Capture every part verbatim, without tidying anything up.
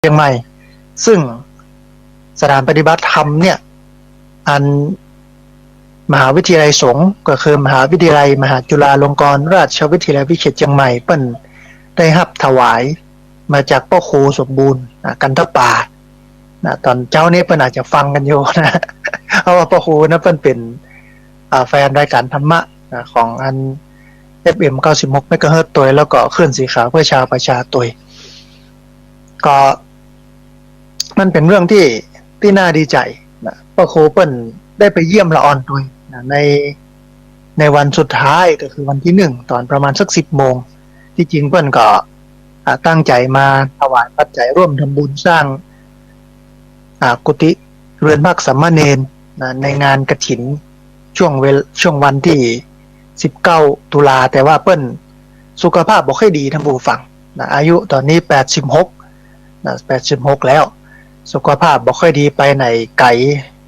ชียงใหม่ ซึ่งสถานปฏิบัติธรรมเนี่ย อันมหาวิทยาลัยสงฆ์ ก็คือมหาวิทยาลัยมหาจุฬาลงกรณราชวิทยาลัยวิเขตเชียงใหม่ เปิ้นได้ฮับถวายมาจากพระครูสมบูรณ์ อ่า กันทปา นะ ต๋อนเจ๊านี้เปิ้นอาจจะฟังกั๋นอยู่นะ เพราะว่าพระครูนะเปิ้นเป๋น อ่า แฟนรายการธรรมะนะ ของอัน เอฟเอ็ม เก้าสิบหก เมกะเฮิรตซ์ตวย แล้วก็คลื่นสีขาวเพื่อชาวประชาตวย ก็มันเป๋นเรื่องตี้ ตี้น่าดีใจ๋นะ พระครูเปิ้นได้ไปเยี่ยมละอ่อนตวยนะ ใน ในวันสุดท้ายก็คือวันตี้หนึ่ง ต๋อนประมาณสักสิบโมง ตี้จริงเปิ้นก็ อ่า ตั้งใจ๋มาถวายปัจจัยร่วมทำบุญสร้าง อ่า กุฏิเรือนพักสามเณรนะ ในงานกฐิน ช่วงเวล- ช่วงวันตี้สิบเก้าตุลา แต่ว่าเปิ้นสุขภาพบ่ค่อยดี ท่านผู้ฟังนะ อายุต๋อนนี้แปดสิบหกนะ แปดสิบหกแล้ว สุขภาพบ่ค่อยดี ไปไหนไก๋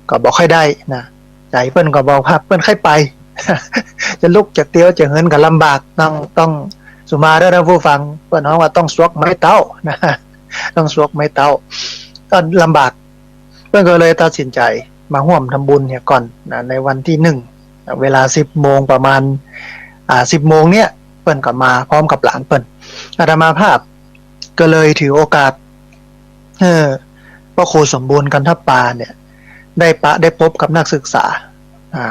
ก็บ่ค่อยได้นะ ใจ๋เปิ้นก็บอกว่าเปิ้นใค่ไป จะลุกจะเตียวจะเหินก็ลำบาก ต้อง ต้อง สุมาเด้อท่านผู้ฟัง เปิ้นฮ้องว่าต้องสวกไม้เต๊านะ ต้องสวกไม้เต๊า ก็ลำบาก เปิ้นก็เลยตัดสินใจ๋มาฮ่วมทำบุญเหียก่อนนะ ในวันตี้หนึ่ง เวลาสิบโมงประมาณ อ่า สิบโมงเนี่ย เปิ้นก็มาพร้อมกับหลานเปิ้น อาตมาภาพก็เลยถือโอกาส เออ พระครูสมบูรณ์กันทปาเนี่ย ได้ปะได้ปบกับนักศึกษา อ่า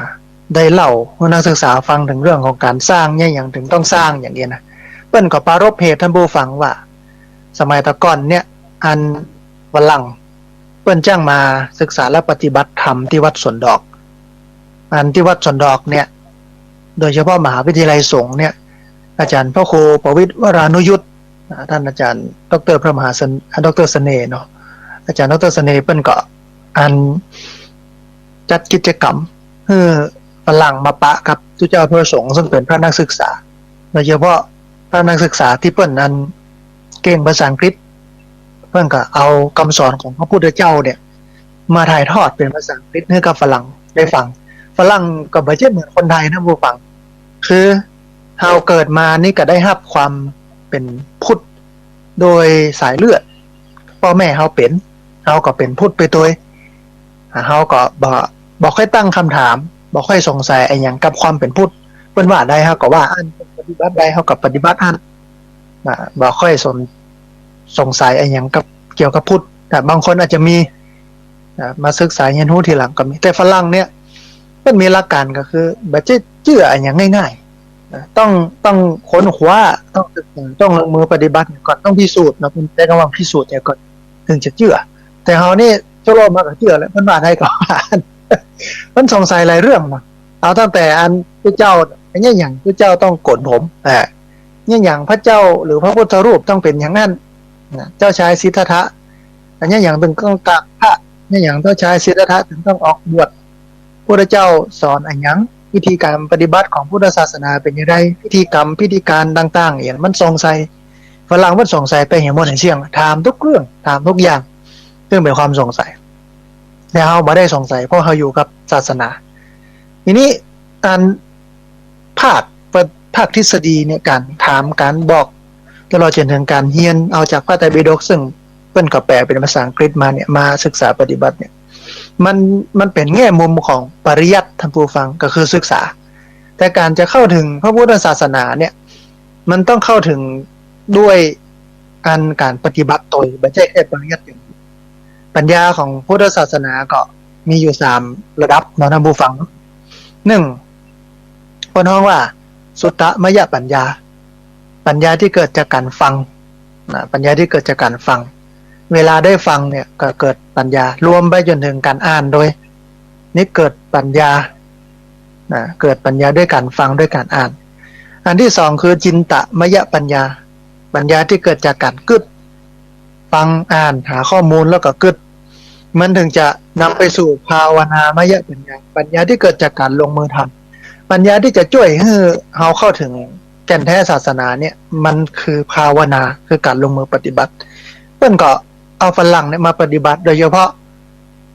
ได้เล่าหื้อนักศึกษาฟังเถิงเรื่องของก๋านสร้าง เยียะหยังเถิงต้องสร้างอย่างนี้นะ เปิ้นก็ปรารภเหตุท่านผู้ฟังว่า สมัยตะก่อนเนี่ย อันฝรั่งเปิ้นจ้างมาศึกษาและปฏิบัติธรรมตี้วัดสวนดอก อันตี้วัดสวนดอกเนี่ย โดยเฉพาะมหาวิทยาลัยสงฆ์เนี่ย อาจารย์พระครูประวิตรวรานุยุทธ อ่า ต้านอาจ๋ารย์ด็อกเตอร์พระมหาเสน- อ่า ด็อกเตอร์เสน่ห์เนาะ อาจ๋ารย์ด็อกเตอร์เสน่ห์เปิ้นก็อันจัดกิจกรรมหื้อฝรั่งมาปะกับตุ๊เจ้าพระสงฆ์ ซึ่งเป๋นพระนักศึกษา โดยเฉพาะพระนักศึกษาตี้เปิ้นอันเก่งภาษาอังกฤษ เปิ้นก็เอากำสอนของพระพุทธเจ้าเนี่ย มาถ่ายทอดเป๋นภาษาอังกฤษหื้อกับฝรั่งได้ฟัง ฝรั่งก็บ่ใจ้เหมือนคนไทยนะผู้ฟัง คือเฮาเกิดมานี่ก็ได้ฮับความเป๋นพุทธโดยสายเลือด ป้อแม่เฮาเป๋น เฮาก็เป๋นพุทธไปตวย อ่า เฮาก็บ่ บ่ค่อยตั้งกำถาม บ่ค่อยสงสัยอะหยังกับความเป๋นพุทธ เปิ้นว่าใดเฮาก็ว่าอั้น ปฏิบัติใดเฮาก็ปฏิบัติอั้น อ่า บ่ค่อยสน- สงสัยอะหยังกับ เกี่ยวกับพุทธ แต่บางคนอาจจะมี อ่า มาศึกษาเฮียนฮู้ทีหลังก็มี แต่ฝรั่งเนี่ย เปิ้นมีหลักการก็คือ บ่ใจ้เจื้ออะหยังง่ายๆ นะ ต้อง ต้องค้นคว้า ต้องศึกษา ต้องลงมือปฏิบัติก่อน ต้องพิสูจน์นะ เปิ้นใจ๊กำว่าพิสูจน์เหียก่อน เถิงจะเจื้อ แต่เฮานี่ โจ้โลมาก็เจื้อแล้ว เปิ้นว่าใดก็ว่าอั้น มันสงสัยหลายเรื่องนะ เอาตั้งแต่อันตุ๊เจ้า อันเยียะหยังตุ๊เจ้าต้องโกนผม อ่า เยียะหยังพระเจ้าหรือพระพุทธรูปต้องเป๋นอย่างนั้น นะ เจ้าชายสิทธัตถะ อันเยียะหยังเถิงต้องกราบพระ เยียะหยังเจ้าชายสิทธัตถะเถิงต้องออกบวช พุทธเจ้าสอนอะหยัง วิธีก๋านปฏิบัติของพุทธศาสนาเป๋นอย่างใด พิธีกรรม พิธีก๋านต่างๆ อะหยัง มันสงสัย ฝรั่งมันสงสัยไปเหียหมดเหียเสี้ยง ถามกู้เรื่อง ถามกู้อย่าง ซึ่งเป๋นความสงสัย แต่เฮาบ่ได้สงสัย เพราะเฮาอยู่กับศาสนา ทีนี้อัน ภาค ภาคทฤษฎีเนี่ย ก๋านถาม ก๋านบอก ตลอดจ๋นเถิงก๋านเฮียนเอาจากพระไตรปิฎก ซึ่งเปิ้นก็แปลเป๋นภาษาอังกฤษมาเนี่ย มาศึกษาปฏิบัติเนี่ย มัน มันเป๋นแง่มุมของปริยัติ ท่านผู้ฟัง ก็คือศึกษา แต่ก๋านจะเข้าเถิงพระพุทธศาสนาเนี่ย มันต้องเข้าเถิงด้วยอันก๋านปฏิบัติตวย บ่ใจ้แค่ปริยัติอย่างเดียว ปัญญาของพุทธศาสนาก็มีอยู่สามระดับเนาะ ท่านผู้ฟัง หนึ่ง เปิ้นฮ้องว่า สุตตมยปัญญา ปัญญาตี้เกิดจากก๋านฟัง นะ ปัญญาตี้เกิดจากก๋านฟัง เวลาได้ฟังเนี่ยก็เกิดปัญญา รวมไปจ๋นเถิงก๋านอ่านตวย นี่เกิดปัญญา นะ เกิดปัญญาด้วยก๋านฟัง ด้วยก๋านอ่าน อันตี้สองคือจินตมยปัญญา ปัญญาตี้เกิดจากก๋านกึ๊ด ฟัง อ่าน หาข้อมูลแล้วก็กึ๊ด มันเถิงจะนำไปสู่ภาวนามยปัญญา ปัญญาตี้เกิดจากก๋านลงมือทำ ปัญญาตี้จะจ้วยหื้อเฮาเข้าเถิงแก่นแท้ศาสนาเนี่ย มันคือภาวนา คือก๋านลงมือปฏิบัติ เปิ้นก็เอาฝรั่งเนี่ยมาปฏิบัติ โดยเฉพาะ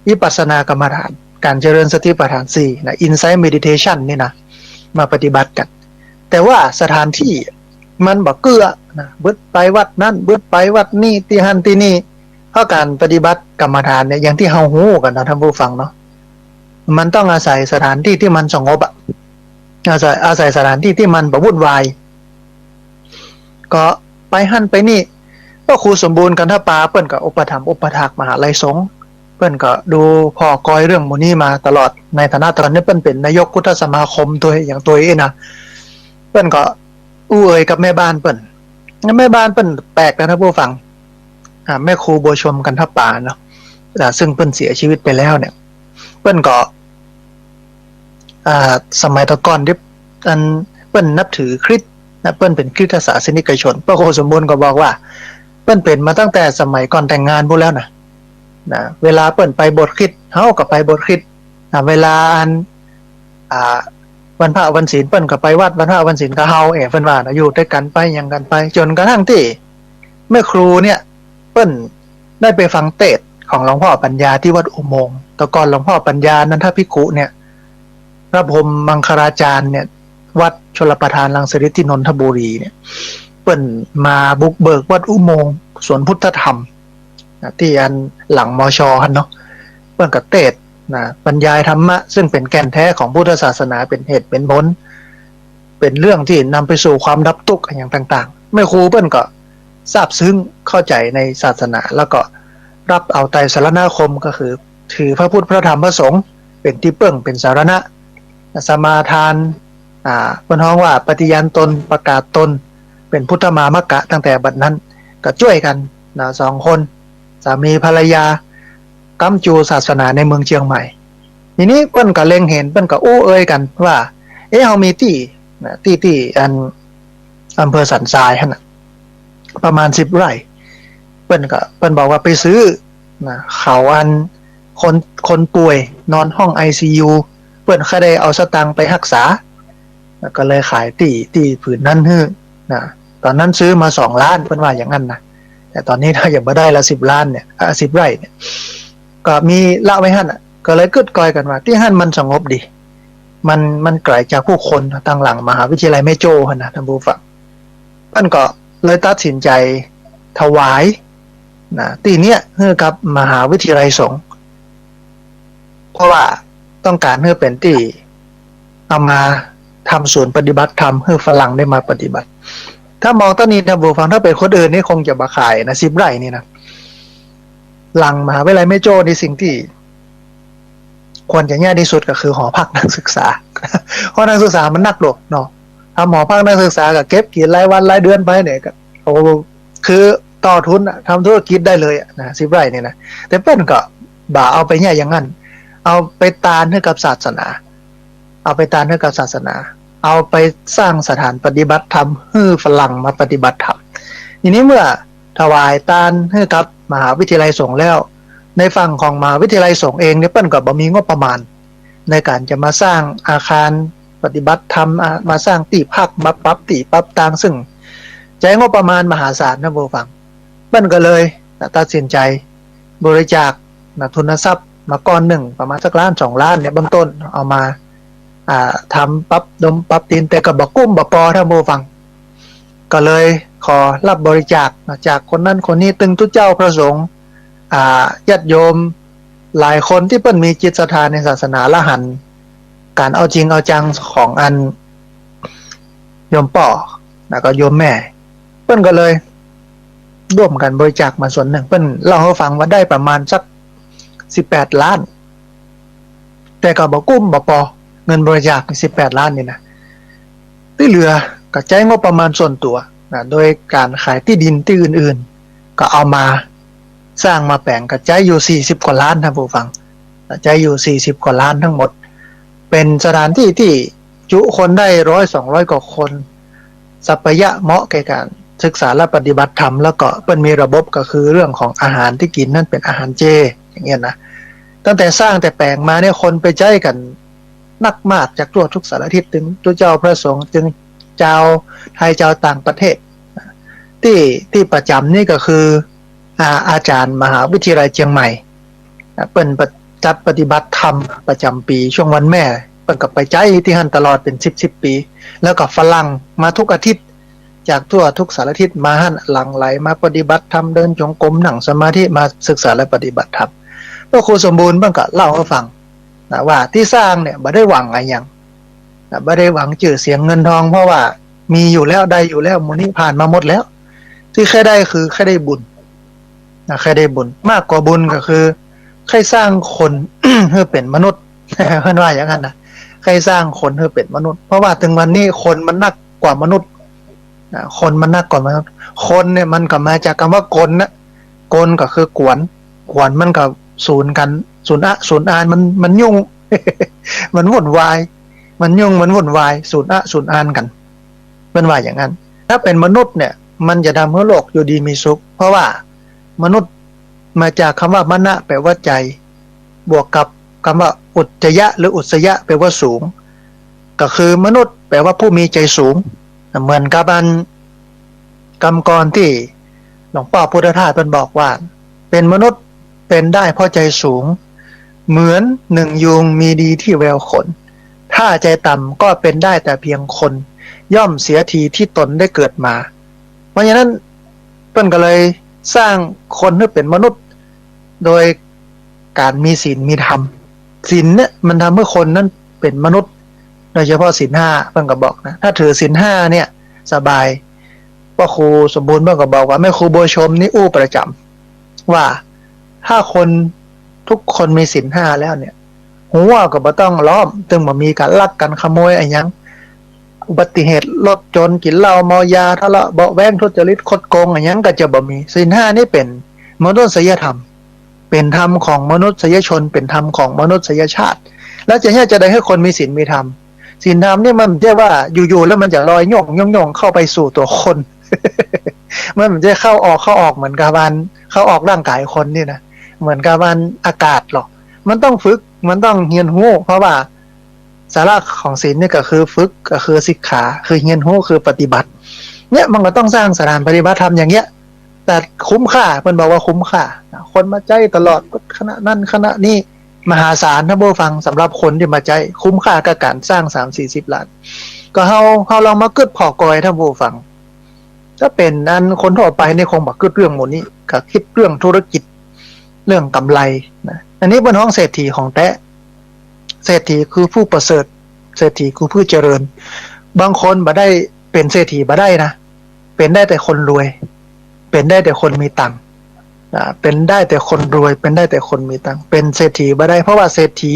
วิปัสสนากรรมฐาน ก๋านเจริญสติปัฏฐานสี่นะ Insight Meditation นี่นะ มาปฏิบัติกั๋น แต่ว่าสถานตี้มันบ่เกื้อนะ บึดไปวัดนั้น บึดไปวัดนี้ ตี้หั้นตี้นี่ เพราะก๋านปฏิบัติกรรมฐานเนี่ย อย่างตี้เฮาฮู้กั๋นนะท่านผู้ฟังเนาะ มันต้องอาศัยสถานตี้ตี้มันสงบอะ อาศัย อาศัยสถานตี้ตี้มันบ่วุ่นวาย ก็ไปหั้นไปนี่ พระครูสมบูรณ์กันทปา เปิ้นก็อุปถัมภ์อุปถากมหาลัยสงฆ์ เปิ้นก็ดูผ่อกอยเรื่องหมู่นี้มาตลอด ในฐานะต๋อนนี้เปิ้นเป๋นนายกพุทธสมาคมตวย อย่างตวยอี้นะ เปิ้นก็อู้เอ่ยกับแม่บ้านเปิ้น แม่บ้านเปิ้นแปลกนะท่านผู้ฟัง อ่า แม่ครูบัวชมกันทปาเนาะ อ่า ซึ่งเปิ้นเสียชีวิตไปแล้วเนี่ย เปิ้นก็ อ่า สมัยตะก่อนตี้ อัน เปิ้นนับถือคริสต์นะ เปิ้นเป๋นคริสตศาสนิกชน พระครูสมบูรณ์ก็บอกว่า เปิ้นเป๋นมาตั้งแต่สมัยก่อนแต่งงานพู้นแล้วนะ นะ เวลาเปิ้นไปโบสถ์คริสต์ เฮาก็ไปโบสถ์คริสต์ นะ เวลาอัน อ่า วันพระวันศีล เปิ้นก็ไปวัดวันพระวันศีลกับเฮา เอ้ เปิ้นว่านะ อยู่ตวยกั๋นไป หยังกั๋นไป จ๋นกระทั่งตี้แม่ครูเนี่ย เปิ้นได้ไปฟังเตสน์ของหลวงพ่อปัญญาตี้วัดอุโมงค์ ตะก่อนหลวงพ่อปัญญานันทภิกขุเนี่ย พระพรหมมังคลาจารย์เนี่ย วัดชลประทานรังสิตตี้นนทบุรีเนี่ย เปิ้นมาบุกเบิกวัดอุโมงค์สวนพุทธธรรมนะ ตี้อันหลัง มช หั้นเนาะ เปิ้นก็เตสน์นะ บรรยายธรรมะ ซึ่งเป๋นแก่นแท้ของพุทธศาสนา เป๋นเหตุเป๋นผล เป๋นเรื่องตี้นำไปสู่ความดับตุ๊กข์อะหยังต่างๆ แม่ครูเปิ้นก็ซาบซึ้งเข้าใจ๋ในศาสนา แล้วก็รับเอาไตรสรณคม ก็คือถือพระพุทธพระธรรมพระสงฆ์เป๋นตี้เปิ้งเป๋นสรณะ สมาทาน อ่า เปิ้นฮ้องว่าปฏิญาณตนประกาศตนเป๋นพุทธมามกะ ตั้งแต่บัดนั้นก็จ้วยกั๋นนะ สองคน สามีภรรยา ก๊ำจูศาสนาในเมืองเจียงใหม่ ทีนี้เปิ้นก็เล็งเห็น เปิ้นก็อู้เอ่ยกั๋นว่า เอ๊ะ เฮามีตี้นะ ตี้ ตี้อันอำเภอสันทรายหั้นน่ะ ประมาณสิบไร่ เปิ้นก็ เปิ้นบอกว่าไปซื้อนะ เขาอันคน คนป่วยนอนห้องไอซียู เปิ้นใค่ได้เอาสตางค์ไปฮักษา แล้วก็เลยขายตี้ ตี้ผืนนั้นหื้อนะ ต๋อนนั้นซื้อมาสองล้าน เปิ้นว่าอย่างนั้นนะ แต่ต๋อนนี้ถ้ายังบ่ได้ละ สิบล้านเนี่ย อ่า สิบไร่เนี่ย ก็มีละไว้หั้นน่ะ ก็เลยกึ๊ดก้อยกั๋นว่า ตี้หั้นมันสงบดี มัน มันไก๋จากผู้คน ตางหลังมหาวิทยาลัยแม่โจ้หั้นนะท่านผู้ฟัง เปิ้นก็เลยตัดสินใจ๋ถวายนะ ตี้เนี้ยหื้อกับมหาวิทยาลัยสงฆ์ เพราะว่าต้องก๋านหื้อเป๋นตี้เอามาทำศูนย์ปฏิบัติธรรมหื้อฝรั่งได้มาปฏิบัติ ถ้ามองตอนนี้ท่านผู้ฟัง ถ้าเป๋นคนอื่นนี่คงจะบ่ขายนะ สิบไร่นี่นะ หลังมหาวิทยาลัยแม่โจ้นี่สิ่งตี้ควรจะเยียะตี้สุดก็คือหอพักนักศึกษา หอนักศึกษามันนักดอกเนาะ ทำหอพักนักศึกษาก็เก็บกิ๋นรายวันรายเดือนไปเนี่ย ก็ โอ้ คือต่อทุนอะ ทำธุรกิจได้เลยอะนะ สิบไร่นี่นะ แต่เปิ้นก็บ่เอาไปเยียะอย่างนั้น เอาไปตานหื้อกับศาสนา เอาไปตานหื้อกับศาสนา เอาไปสร้างสถานปฏิบัติธรรมหื้อฝรั่งมาปฏิบัติธรรม ทีนี้เมื่อถวายตานหื้อกับมหาวิทยาลัยสงฆ์แล้ว ในฝั่งของมหาวิทยาลัยสงฆ์เองเนี่ย เปิ้นก็บ่มีงบประมาณ ในก๋านจะมาสร้างอาคารปฏิบัติธรรม อ่ะ มาสร้างตี้พัก มาปรับตี้ปรับตาง ซึ่งใจ๊งบประมาณมหาศาลนะท่านผู้ฟัง เปิ้นก็เลยตัดสินใจ๋บริจาคนะ ทุนทรัพย์มาก้อนนึ่ง ประมาณสักล้านสองล้านเนี่ย เบื้องต้นเอามา อ่า ทำปรับดมปรับตีน แต่ก็บ่กุ้มบ่ปอท่านผู้ฟัง ก็เลยขอรับบริจาคนะ จากคนนั้นคนนี้ ตึงตุ๊เจ้าพระสงฆ์ อ่า ญาติโยมหลายคนตี้เปิ้นมีจิตศรัทธาในศาสนา และหันก๋านเอาจริงเอาจังของอันโยมป้อ แล้วก็โยมแม่ เปิ้นก็เลยร่วมกั๋นบริจาคมาส่วนนึ่ง เปิ้นเล่าหื้อฟังว่าได้ประมาณสักสิบแปดล้าน แต่ก็บ่กุ้มบ่ปอ เงินบริจาคสิบแปดล้านนี่นะ ตี้เหลือก็ใจ๊งบประมาณส่วนตั๋วนะ โดยก๋านขายตี้ดินตี้อื่นๆ ก็เอามาสร้างมาแป๋ง ก็ใจ๊อยู่สี่สิบกว่าล้านท่านผู้ฟัง ใจ๊อยู่สี่สิบกว่าล้านทั้งหมด เป๋นสถานตี้ตี้จุคนได้ร้อยสองร้อยกว่าคน สัปปายะเหมาะแก่ก๋านศึกษาและปฏิบัติธรรม แล้วก็เปิ้นมีระบบก็คือเรื่องของอาหารตี้กิ๋นนั้นเป๋นอาหารเจ อย่างเงี้ยนะ ตั้งแต่สร้างแต่แป๋งมาเนี่ย คนไปใจ๊กั๋นนักมาก จากทั่วทุกสารทิศ ตึงตุ๊เจ้าพระสงฆ์ ตึงจาวไทย จาวต่างประเทศ ตี้ ตี้ประจ๋ำนี่ก็คือ อ่า อาจ๋ารย์มหาวิทยาลัยเจียงใหม่ อ่า เปิ้นประ จัดปฏิบัติธรรมประจ๋ำปี๋ ช่วงวันแม่ เปิ้นก็ไปใจ๊ตี้หั้นตลอดเป๋นสิบสิบปี๋ แล้วก็ฝรั่งมาทุกอาทิตย์ จากทั่วทุกสารทิศมาหั้น หลั่งไหลมาปฏิบัติธรรม เดินจงกรม นั่งสมาธิ มาศึกษาและปฏิบัติธรรม พระครูสมบูรณ์เปิ้นก็เล่าหื้อฟังนะ ว่าตี้สร้างเนี่ยบ่ได้หวังอะหยังนะ บ่ได้หวังจื้อเสียงเงินทอง เพราะว่ามีอยู่แล้ว ได้อยู่แล้ว หมู่นี้ผ่านมาหมดแล้ว ตี้ใค่ได้คือใค่ได้บุญนะ ใค่ได้บุญ มากกว่าบุญก็คือใค่สร้างคน หื้อเป๋นมนุษย์ เปิ้นว่าอย่างนั้นนะ ใค่สร้างคนหื้อเป๋นมนุษย์ เพราะว่าเถิงวันนี้คนมันนักกว่ามนุษย์นะ คนมันนักกว่ามนุษย์ คนเนี่ยมันก็มาจากกำว่ากลนะ กลก็คือกวน กวนมันก็สูญกั๋น สูญอะ สูญอาน มัน มันยุ่ง มันวุ่นวาย มันยุ่ง มันวุ่นวาย สูญอะ สูญอานกั๋น เปิ้นว่าอย่างนั้น ถ้าเป๋นมนุษย์เนี่ย มันจะทำหื้อโลกอยู่ดีมีสุข เพราะว่ามนุษย์มาจากกำว่ามนะ แปลว่าใจ๋ บวกกับกำว่าอุจจยะ หรืออุจจยะ แปลว่าสูง ก็คือมนุษย์แปลว่าผู้มีใจ๋สูง เหมือนกับอันกำกรตี้หลวงป้อพุทธทาสเปิ้นบอกว่า เป๋นมนุษย์เป๋นได้เพราะใจ๋สูง เหมือนหนึ่งยูงมีดีที่แววขน ถ้าใจ๋ต่ำก็เป๋นได้แต่เพียงคน ย่อมเสียทีที่ตนได้เกิดมา เพราะฉะนั้นเปิ้นก็เลยสร้างคนหื้อเป๋นมนุษย์ โดยก๋านมีศีลมีธรรม ศีลเนี่ยมันทำหื้อคนนั้นเป๋นมนุษย์ โดยเฉพาะศีลห้า เปิ้นก็บอกนะ ถ้าถือศีลห้าเนี่ยสบาย พระครูสมบูรณ์เปิ้นก็บอกว่า แม่ครูบัวชมนี่อู้ประจ๋ำ ว่าถ้าคนทุกคนมีศีลห้าแล้วเนี่ย หัวก็บ่ต้องล้อม ตึงบ่มีก๋านลักก๋านขโมยอะหยัง อุบัติเหตุรถชน กิ๋นเหล้าเมายา ทะเลาะเบาะแว้ง ทุจริตคดโกงอะหยังก็จะบ่มี ศีลห้านี่เป๋นมนุษยธรรม เป๋นธรรมของมนุษยชน เป๋นธรรมของมนุษยชาติ แล้วจะเยียะจาใดหื้อคนมีศีลมีธรรม ศีลธรรมนี่มันบ่ใจ้ว่าอยู่ๆ แล้วมันจะลอยโย่งๆ เข้าไปสู่ตั๋วคน มันบ่ใจ้เข้าออก เข้าออกเหมือนกับอันเข้าออกร่างก๋ายคนนี่นะ เหมือนกับอันอากาศหรอก มันต้องฝึก มันต้องเฮียนฮู้ เพราะว่าสาระของศีลนี่ก็คือฝึก ก็คือสิกขา คือเฮียนฮู้ คือปฏิบัติ เนี่ยมันก็ต้องสร้างสถานปฏิบัติธรรมอย่างเงี้ย แต่คุ้มค่า เปิ้นบอกว่าคุ้มค่านะ คนมาใจ๊ตลอด ขณะนั้นขณะนี้ มหาศาล ท่านผู้ฟัง สำหรับคนตี้มาใจ๊ คุ้มค่ากับก๋านสร้างสามสี่สิบล้าน ก็เฮา เฮาลองมากึ๊ดผ่อกอย ท่านผู้ฟัง ถ้าเป๋นอันคนทั่วไปนี่คงบ่กึ๊ดเรื่องหมู่นี้ ก็กึ๊ดเรื่องธุรกิจ เรื่องกำไรนะ อันนี้เปิ้นฮ้องเศรษฐีของแต๊ เศรษฐีคือผู้ประเสริฐ เศรษฐีคือผู้เจริญ บางคนบ่ได้เป๋นเศรษฐีบ่ได้นะ เป๋นได้แต่คนรวย เป๋นได้แต่คนมีตังค์ อ่า เป๋นได้แต่คนรวย เป๋นได้แต่คนมีตังค์ เป๋นเศรษฐีบ่ได้ เพราะว่าเศรษฐี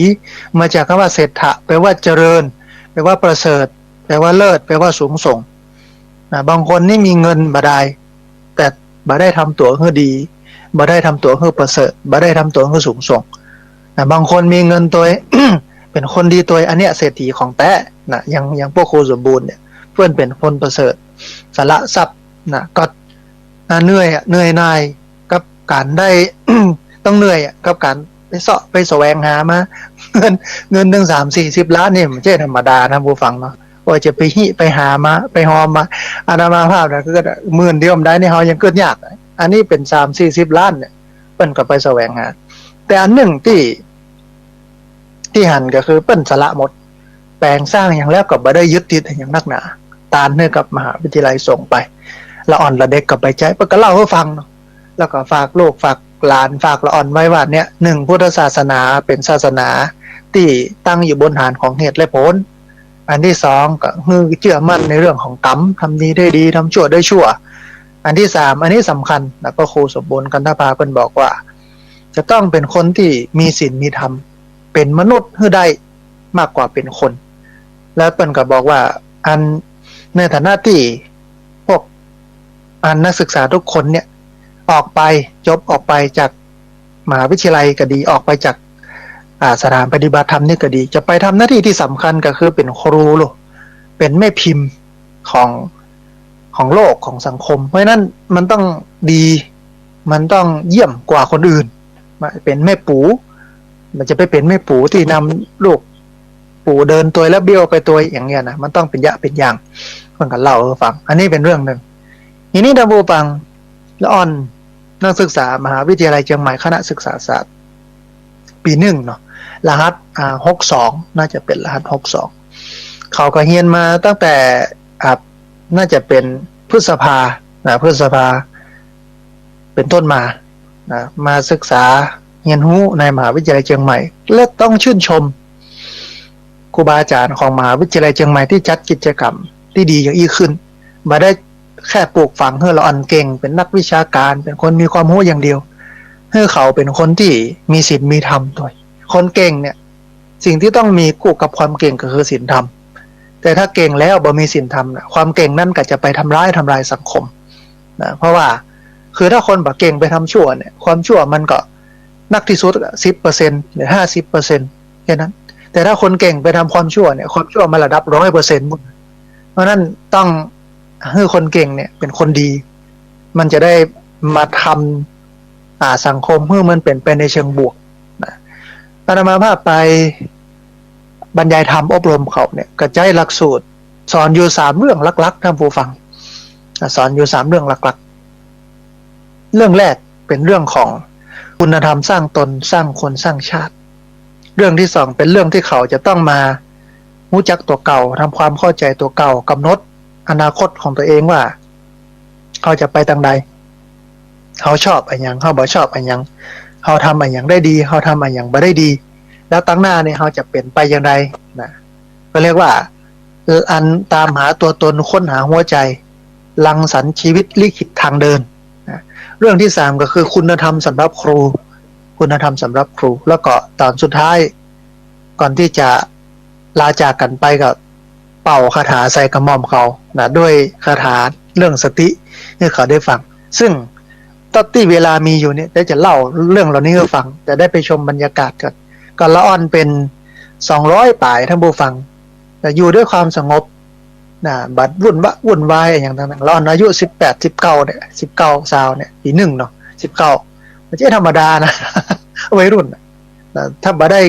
มาจากกำว่าเศรษฐะ แปลว่าเจริญ แปลว่าประเสริฐ แปลว่าเลิศ แปลว่าสูงส่ง นะ บางคนนี่มีเงินบ่ดาย แต่บ่ได้ทำตั๋วหื้อดี บ่ได้ทำตั๋วหื้อประเสริฐ บ่ได้ทำตั๋วหื้อสูงส่ง นะ บางคนมีเงินตวย เป๋นคนดีตวย อันเนี้ยเศรษฐีของแต๊นะ อย่าง อย่างพระครูสมบูรณ์เนี่ย เปิ้นเป๋นคนประเสริฐ สละทรัพย์นะ ก็ อ่า เหนื่อยอะ เหนื่อยหน่ายกับก๋านได้ ต้องเหนื่อยอะ กับก๋านไปเซาะไปแสวงหามา เงิน เงินตึงสามสี่สิบล้านนี่มันบ่ใจ้ธรรมดานะผู้ฟังเนาะ ว่าจะไปฮิไปหามา ไปฮอมมา อาตมาภาพนะ ก็หมื่นเดียวบ่ได้นี่ เฮายังกึ๊ดยาก อันนี้เป๋นสามสี่สิบล้านเนี่ย เปิ้นก็ไปแสวงหา แต่อันนึ่งตี้ ตี้หันก็คือเปิ้นสละหมด แป๋งสร้างหยังแล้วก็บ่ได้ยึดติดหยังนักหนา ตานหื้อกับมหาวิทยาลัยส่งไป ละอ่อนละเด็กก็ไปใจ๊ เปิ้นก็เล่าหื้อฟังเนาะ แล้วก็ฝากลูกฝากหลานฝากละอ่อนไว้ว่าเนี่ย นึ่ง พุทธศาสนาเป๋นศาสนาตี้ตั้งอยู่บนฐานของเหตุและผล อันที่สองก็หื้อเจื้อมั่นในเรื่องของกรรม ทำดีได้ดี ทำชั่วได้ชั่ว อันที่สาม อันนี้สำคัญนะ พระครูสมบูรณ์กันทภาเปิ้นบอกว่า จะต้องเป๋นคนตี้มีศีลมีธรรม เป๋นมนุษย์หื้อได้มากกว่าเป๋นคน แล้วเปิ้นก็บอกว่า อัน ในฐานะตี้พวก อันนักศึกษาทุกคนเนี่ย ออกไป จบออกไปจากมหาวิทยาลัยก็ดี ออกไปจาก อ่า สถานปฏิบัติธรรมนี่ก็ดี จะไปทำหน้าที่ที่สำคัญก็คือเป๋นครูโล เป๋นแม่พิมพ์ของ ของโลก ของสังคม เพราะฉะนั้นมันต้องดี มันต้องเยี่ยมกว่าคนอื่น มาเป๋นแม่ปู๋ มันจะไปเป๋นแม่ปู๋ตี้นำลูกปู๋เดินตวยแล้วเบี้ยวไปตวยอย่างเนี้ยนะ มันต้องเป๋นยะเป๋นอย่าง เปิ้นก็เล่าหื้อฟัง อันนี้เป๋นเรื่องนึ่ง ทีนี้ท่านผู้ฟัง ละอ่อนนักศึกษามหาวิทยาลัยเจียงใหม่ คณะศึกษาศาสตร์ ปีนึ่งเนาะ รหัส อ่า หกสอง น่าจะเป๋นรหัส หกสอง เขาก็เฮียนมาตั้งแต่ อ่า น่าจะเป๋น พฤษภา นะ พฤษภา เป๋นต้นมา นะ มาศึกษาเฮียนฮู้ในมหาวิทยาลัยเจียงใหม่ และต้องชื่นชมครูบาอาจ๋ารย์ของมหาวิทยาลัยเจียงใหม่ตี้จัดกิจกรรมตี้ดีอย่างอี้ขึ้น บ่ได้แค่ปลูกฝังหื้อละอ่อนเก่ง เป๋นนักวิชาการ เป๋นคนมีความฮู้อย่างเดียว หื้อเขาเป๋นคนตี้มีศีลมีธรรมตวย คนเก่งเนี่ย สิ่งตี้ต้องมีคู่กับความเก่งก็คือศีลธรรม แต่ถ้าเก่งแล้วบ่มีศีลธรรมน่ะ ความเก่งนั้นก็จะไปทำร้าย ทำลายสังคมนะ เพราะว่าคือถ้าคนบ่เก่งไปทำชั่วเนี่ย ความชั่วมันก็นักที่สุดสิบเปอร์เซ็นต์หรือห้าสิบเปอร์เซ็นต์ แค่นั้น แต่ถ้าคนเก่งไปทำความชั่วเนี่ย ความชั่วมันระดับร้อยเปอร์เซ็นต์หมด เพราะฉะนั้นต้องหื้อคนเก่งเนี่ยเป๋นคนดี มันจะได้มาทำ อ่า สังคมหื้อมันเป๋นไปในเชิงบวกนะ อาตมาภาพไปบรรยายธรรมอบรมเขาเนี่ย ก็ใจ๊หลักสูตรสอนอยู่สามเรื่องหลักๆ ท่านผู้ฟัง อ่า สอนอยู่สามเรื่องหลักๆ เรื่องแรกเป๋นเรื่องของคุณธรรมสร้างตน สร้างคน สร้างชาติ เรื่องตี้สองเป๋นเรื่องตี้เขาจะต้องมาฮู้จักตั๋วเก่า ทำความเข้าใจ๋ตั๋วเก่า กำหนดอนาคตของตั๋วเองว่า เขาจะไปตางใด เขาชอบอะหยัง เขาบ่ชอบอะหยัง เขาทำอะหยังได้ดี เขาทำอะหยังบ่ได้ดี แล้วตางหน้าเนี่ยเขาจะเป๋นไปอย่างใดนะ ก็เรียกว่า อันตามหาตั๋วตน ค้นหาหัวใจ๋ รังสรรค์ชีวิตลิขิตทางเดินนะ เรื่องตี้สามก็คือคุณธรรมสำหรับครู คุณธรรมสำหรับครู แล้วก็ต๋อนสุดท้าย ก่อนตี้จะลาจากกั๋นไปก็เป่าคาถาใส่กระหม่อมเขานะ ด้วยคาถาเรื่องสติหื้อเขาได้ฟัง ซึ่งตอนตี้เวลามีอยู่เนี่ย ได้จะเล่าเรื่องเหล่านี้หื้อฟัง แต่ได้ไปชมบรรยากาศก่อน ก็ละอ่อนเป๋นสองร้อยป๋ายท่านผู้ฟัง แต่อยู่ด้วยความสงบนะ บ่วุ่นวะวุ่นวายอะหยังต่างๆ ละอ่อนอายุสิบแปด สิบเก้าเนี่ย สิบเก้า ซาวเนี่ย ปี๋นึ่งเนาะ สิบเก้า บ่ใจ้ธรรมดานะ วัยรุ่นน่ะ นะ ถ้าบ่ได้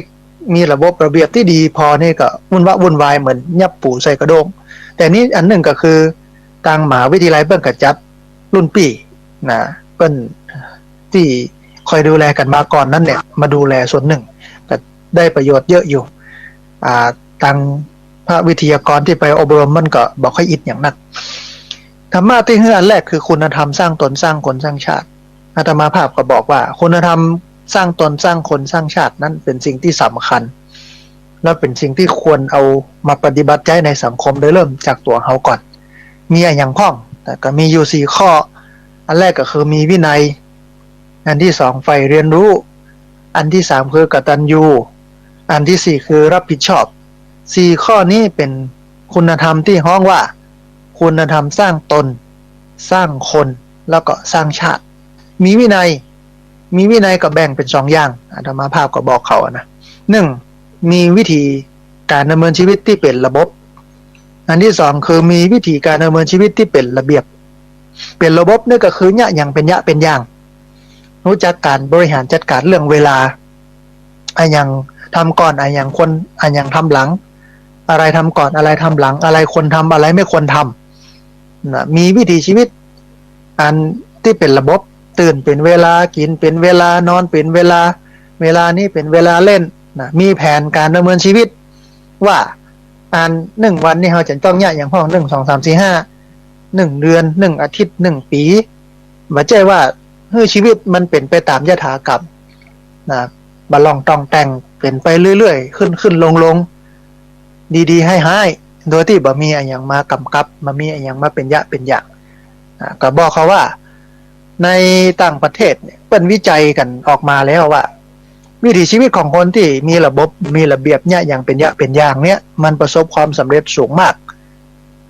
มีระบบระเบียบตี้ดีพอนี่ก็วุ่นวะวุ่นวายเหมือนยับปูใส่กระด้ง แต่นี้อันนึ่งก็คือตางมหาวิทยาลัยเปิ้นก็จัดรุ่นปี้นะ เปิ้นตี้คอยดูแลกั๋นมาก่อนนั้นเนี่ย มาดูแลส่วนนึ่ง ก็ได้ประโยชน์เยอะอยู่ อ่า ตางพระวิทยากรตี้ไปอบรมมันก็บ่ค่อยอิดหยังนัก ธรรมะตี้หื้ออันแรกคือคุณธรรมสร้างตน สร้างคน สร้างชาติ อาตมาภาพก็บอกว่าคุณธรรมสร้างตน สร้างคน สร้างชาตินั้นเป๋นสิ่งตี้สำคัญ และเป๋นสิ่งตี้ควรเอามาปฏิบัติใจ๊ในสังคม โดยเริ่มจากตั๋วเฮาก่อน มีอะหยังพ่อง แต่ก็มีอยู่สี่ข้อ อันแรกก็คือมีวินัย อันตี้สองใฝ่เรียนรู้ อันตี้สามคือกตัญญู อันตี้สี่คือรับผิดชอบ สี่ข้อนี้เป๋นคุณธรรมตี้ฮ้องว่า คุณธรรมสร้างตน สร้างคน แล้วก็สร้างชาติ มีวินัย มีวินัยก็แบ่งเป๋นสองอย่าง อาตมาภาพก็บอกเขาอะนะ นึ่ง มีวิธีก๋านดำเนินชีวิตตี้เป๋นระบบ อันตี้สองคือมีวิธีก๋านดำเนินชีวิตตี้เป๋นระเบียบ เป๋นระบบนี่ก็คือเยียะหยังเป๋นเยียะเป๋นอย่าง ฮู้จักก๋านบริหารจัดก๋านเรื่องเวลา อะหยังทำก่อน อะหยังควร อะหยังทำหลัง อะไรทำก่อน อะไรทำหลัง อะไรควรทำ อะไรไม่ควรทำนะ มีวิถีชีวิตอันตี้เป๋นระบบ ตื่นเป๋นเวลา กิ๋นเป๋นเวลา นอนเป๋นเวลา เวลานี้เป๋นเวลาเล่นนะ มีแผนก๋านดำเนินชีวิต ว่าอันนึ่งวันนี้เฮาจะต้องเยียะหยังพ่อง นึ่ง สอง สาม สี่ ห้า นึ่งเดือน นึ่งอาทิตย์ นึ่งปี๋ บ่ใจ้ว่าหื้อชีวิตมันเป๋นไปต๋ามยถากรรมนะ บ่ล่องต้องแต่ง เป๋นไปเรื่อยๆ ขึ้นๆ ลงๆ ดีๆ ฮ้ายๆ โดยตี้บ่มีอะหยังมากำกับ บ่มีอะหยังมาเป๋นเยียะเป๋นอย่างนะ ก็บอกเขาว่า ในต่างประเทศเนี่ย เปิ้นวิจัยกั๋นออกมาแล้วว่า วิถีชีวิตของคนตี้มีระบบ มีระเบียบ เยียะหยังเป๋นเยียะเป๋นอย่างเนี่ย มันประสบความสำเร็จสูงมาก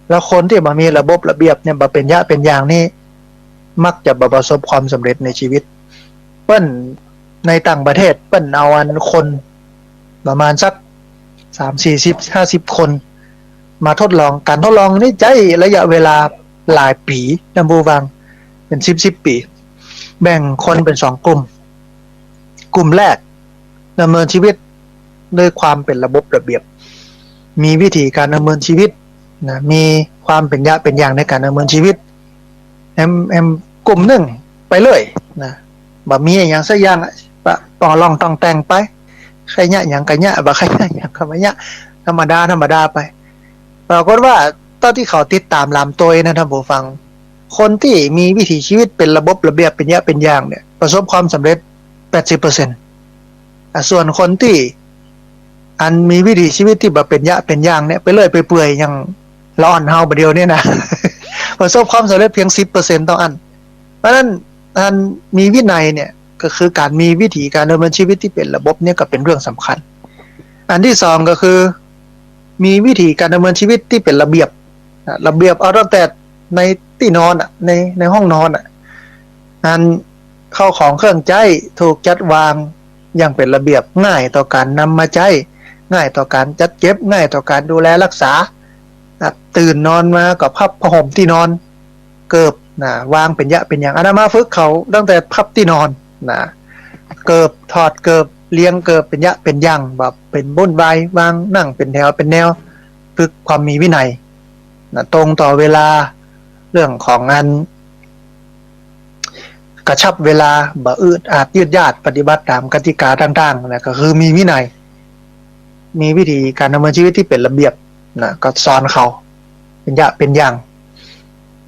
แล้วคนตี้บ่มีระบบระเบียบเนี่ย บ่เป๋นเยียะเป๋นอย่างนี่ มักจะบ่ประสบความสำเร็จในชีวิต เปิ้น ในต่างประเทศเปิ้นเอาอันคนประมาณสักสาม สี่สิบ ห้าสิบ คน มาทดลอง ก๋านทดลองนี้ใจ๊ระยะเวลาหลายปี๋ ท่านผู้ฟัง เป๋นสิบสิบปี๋ แบ่งคนเป๋นสองกลุ่ม กลุ่มแรกดำเนินชีวิตด้วยความเป๋นระบบระเบียบ มีวิถีก๋านดำเนินชีวิตนะ มีความเป๋นเยียะเป๋นอย่างในก๋านดำเนินชีวิต แหม แหม กลุ่มนึ่งไปเลยนะ บ่มีอะหยังสักอย่างอะ ปะ ต้องล่องต้องแต่งไป ใค่เยียะหยังก็เยียะ บ่ใค่เยียะหยังก็บ่เยียะ ธรรมดา ธรรมดาไป ปรากฏว่าต๋อนตี้เขาติดต๋ามหลามตวยนะ ท่านผู้ฟัง คนตี้มีวิถีชีวิตเป๋นระบบระเบียบ เป๋นยะเป๋นอย่างเนี่ย ประสบความสำเร็จ แปดสิบเปอร์เซ็นต์ อ่ะ ส่วนคนตี้อันมีวิถีชีวิตตี้บ่เป๋นยะเป๋นอย่างเนี่ย ไปเรื่อยไปเปื่อยอย่างละอ่อนเฮาบ่าเดี่ยวนี้นะ ประสบความสำเร็จเพียง สิบเปอร์เซ็นต์ เต้าอั้น เพราะฉะนั้น อันมีวินัยเนี่ย ก็คือก๋านมีวิถีก๋านดำเนินชีวิตตี้เป๋นระบบเนี่ยก็เป๋นเรื่องสำคัญ อันตี้สองก็คือ มีวิถีก๋านดำเนินชีวิตตี้เป๋นระเบียบ อ่ะ ระเบียบเอาตั้งแต่ในตี้นอนอ่ะ ใน ในห้องนอนอ่ะ อันข้าวของเครื่องใจ๊ถูกจัดวางอย่างเป๋นระเบียบ ง่ายต่อก๋านนำมาใจ๊ ง่ายต่อก๋านจัดเก็บ ง่ายต่อก๋านดูแลรักษา อ่ะ ตื่นนอนมาก็พับผ้าห่มตี้นอน เกิบนะ วางเป๋นยะเป๋นอย่าง อาตมาฝึกเขาตั้งแต่พับตี้นอนนะ เกิบ ถอดเกิบ เรียงเกิบเป๋นยะเป๋นอย่าง แบบเป๋นบุ้นวาย วางนั่งเป๋นแถวเป๋นแนว ฝึกความมีวินัยนะ ตรงต่อเวลา เรื่องของอันกระชับเวลา บ่อึดอัดยืดยาด ปฏิบัติต๋ามกติกาต่างๆ นะ ก็คือมีวินัย มีวิถีก๋านดำเนินชีวิตตี้เป๋นระเบียบนะ ก็สอนเขาเป๋นยะเป๋นอย่าง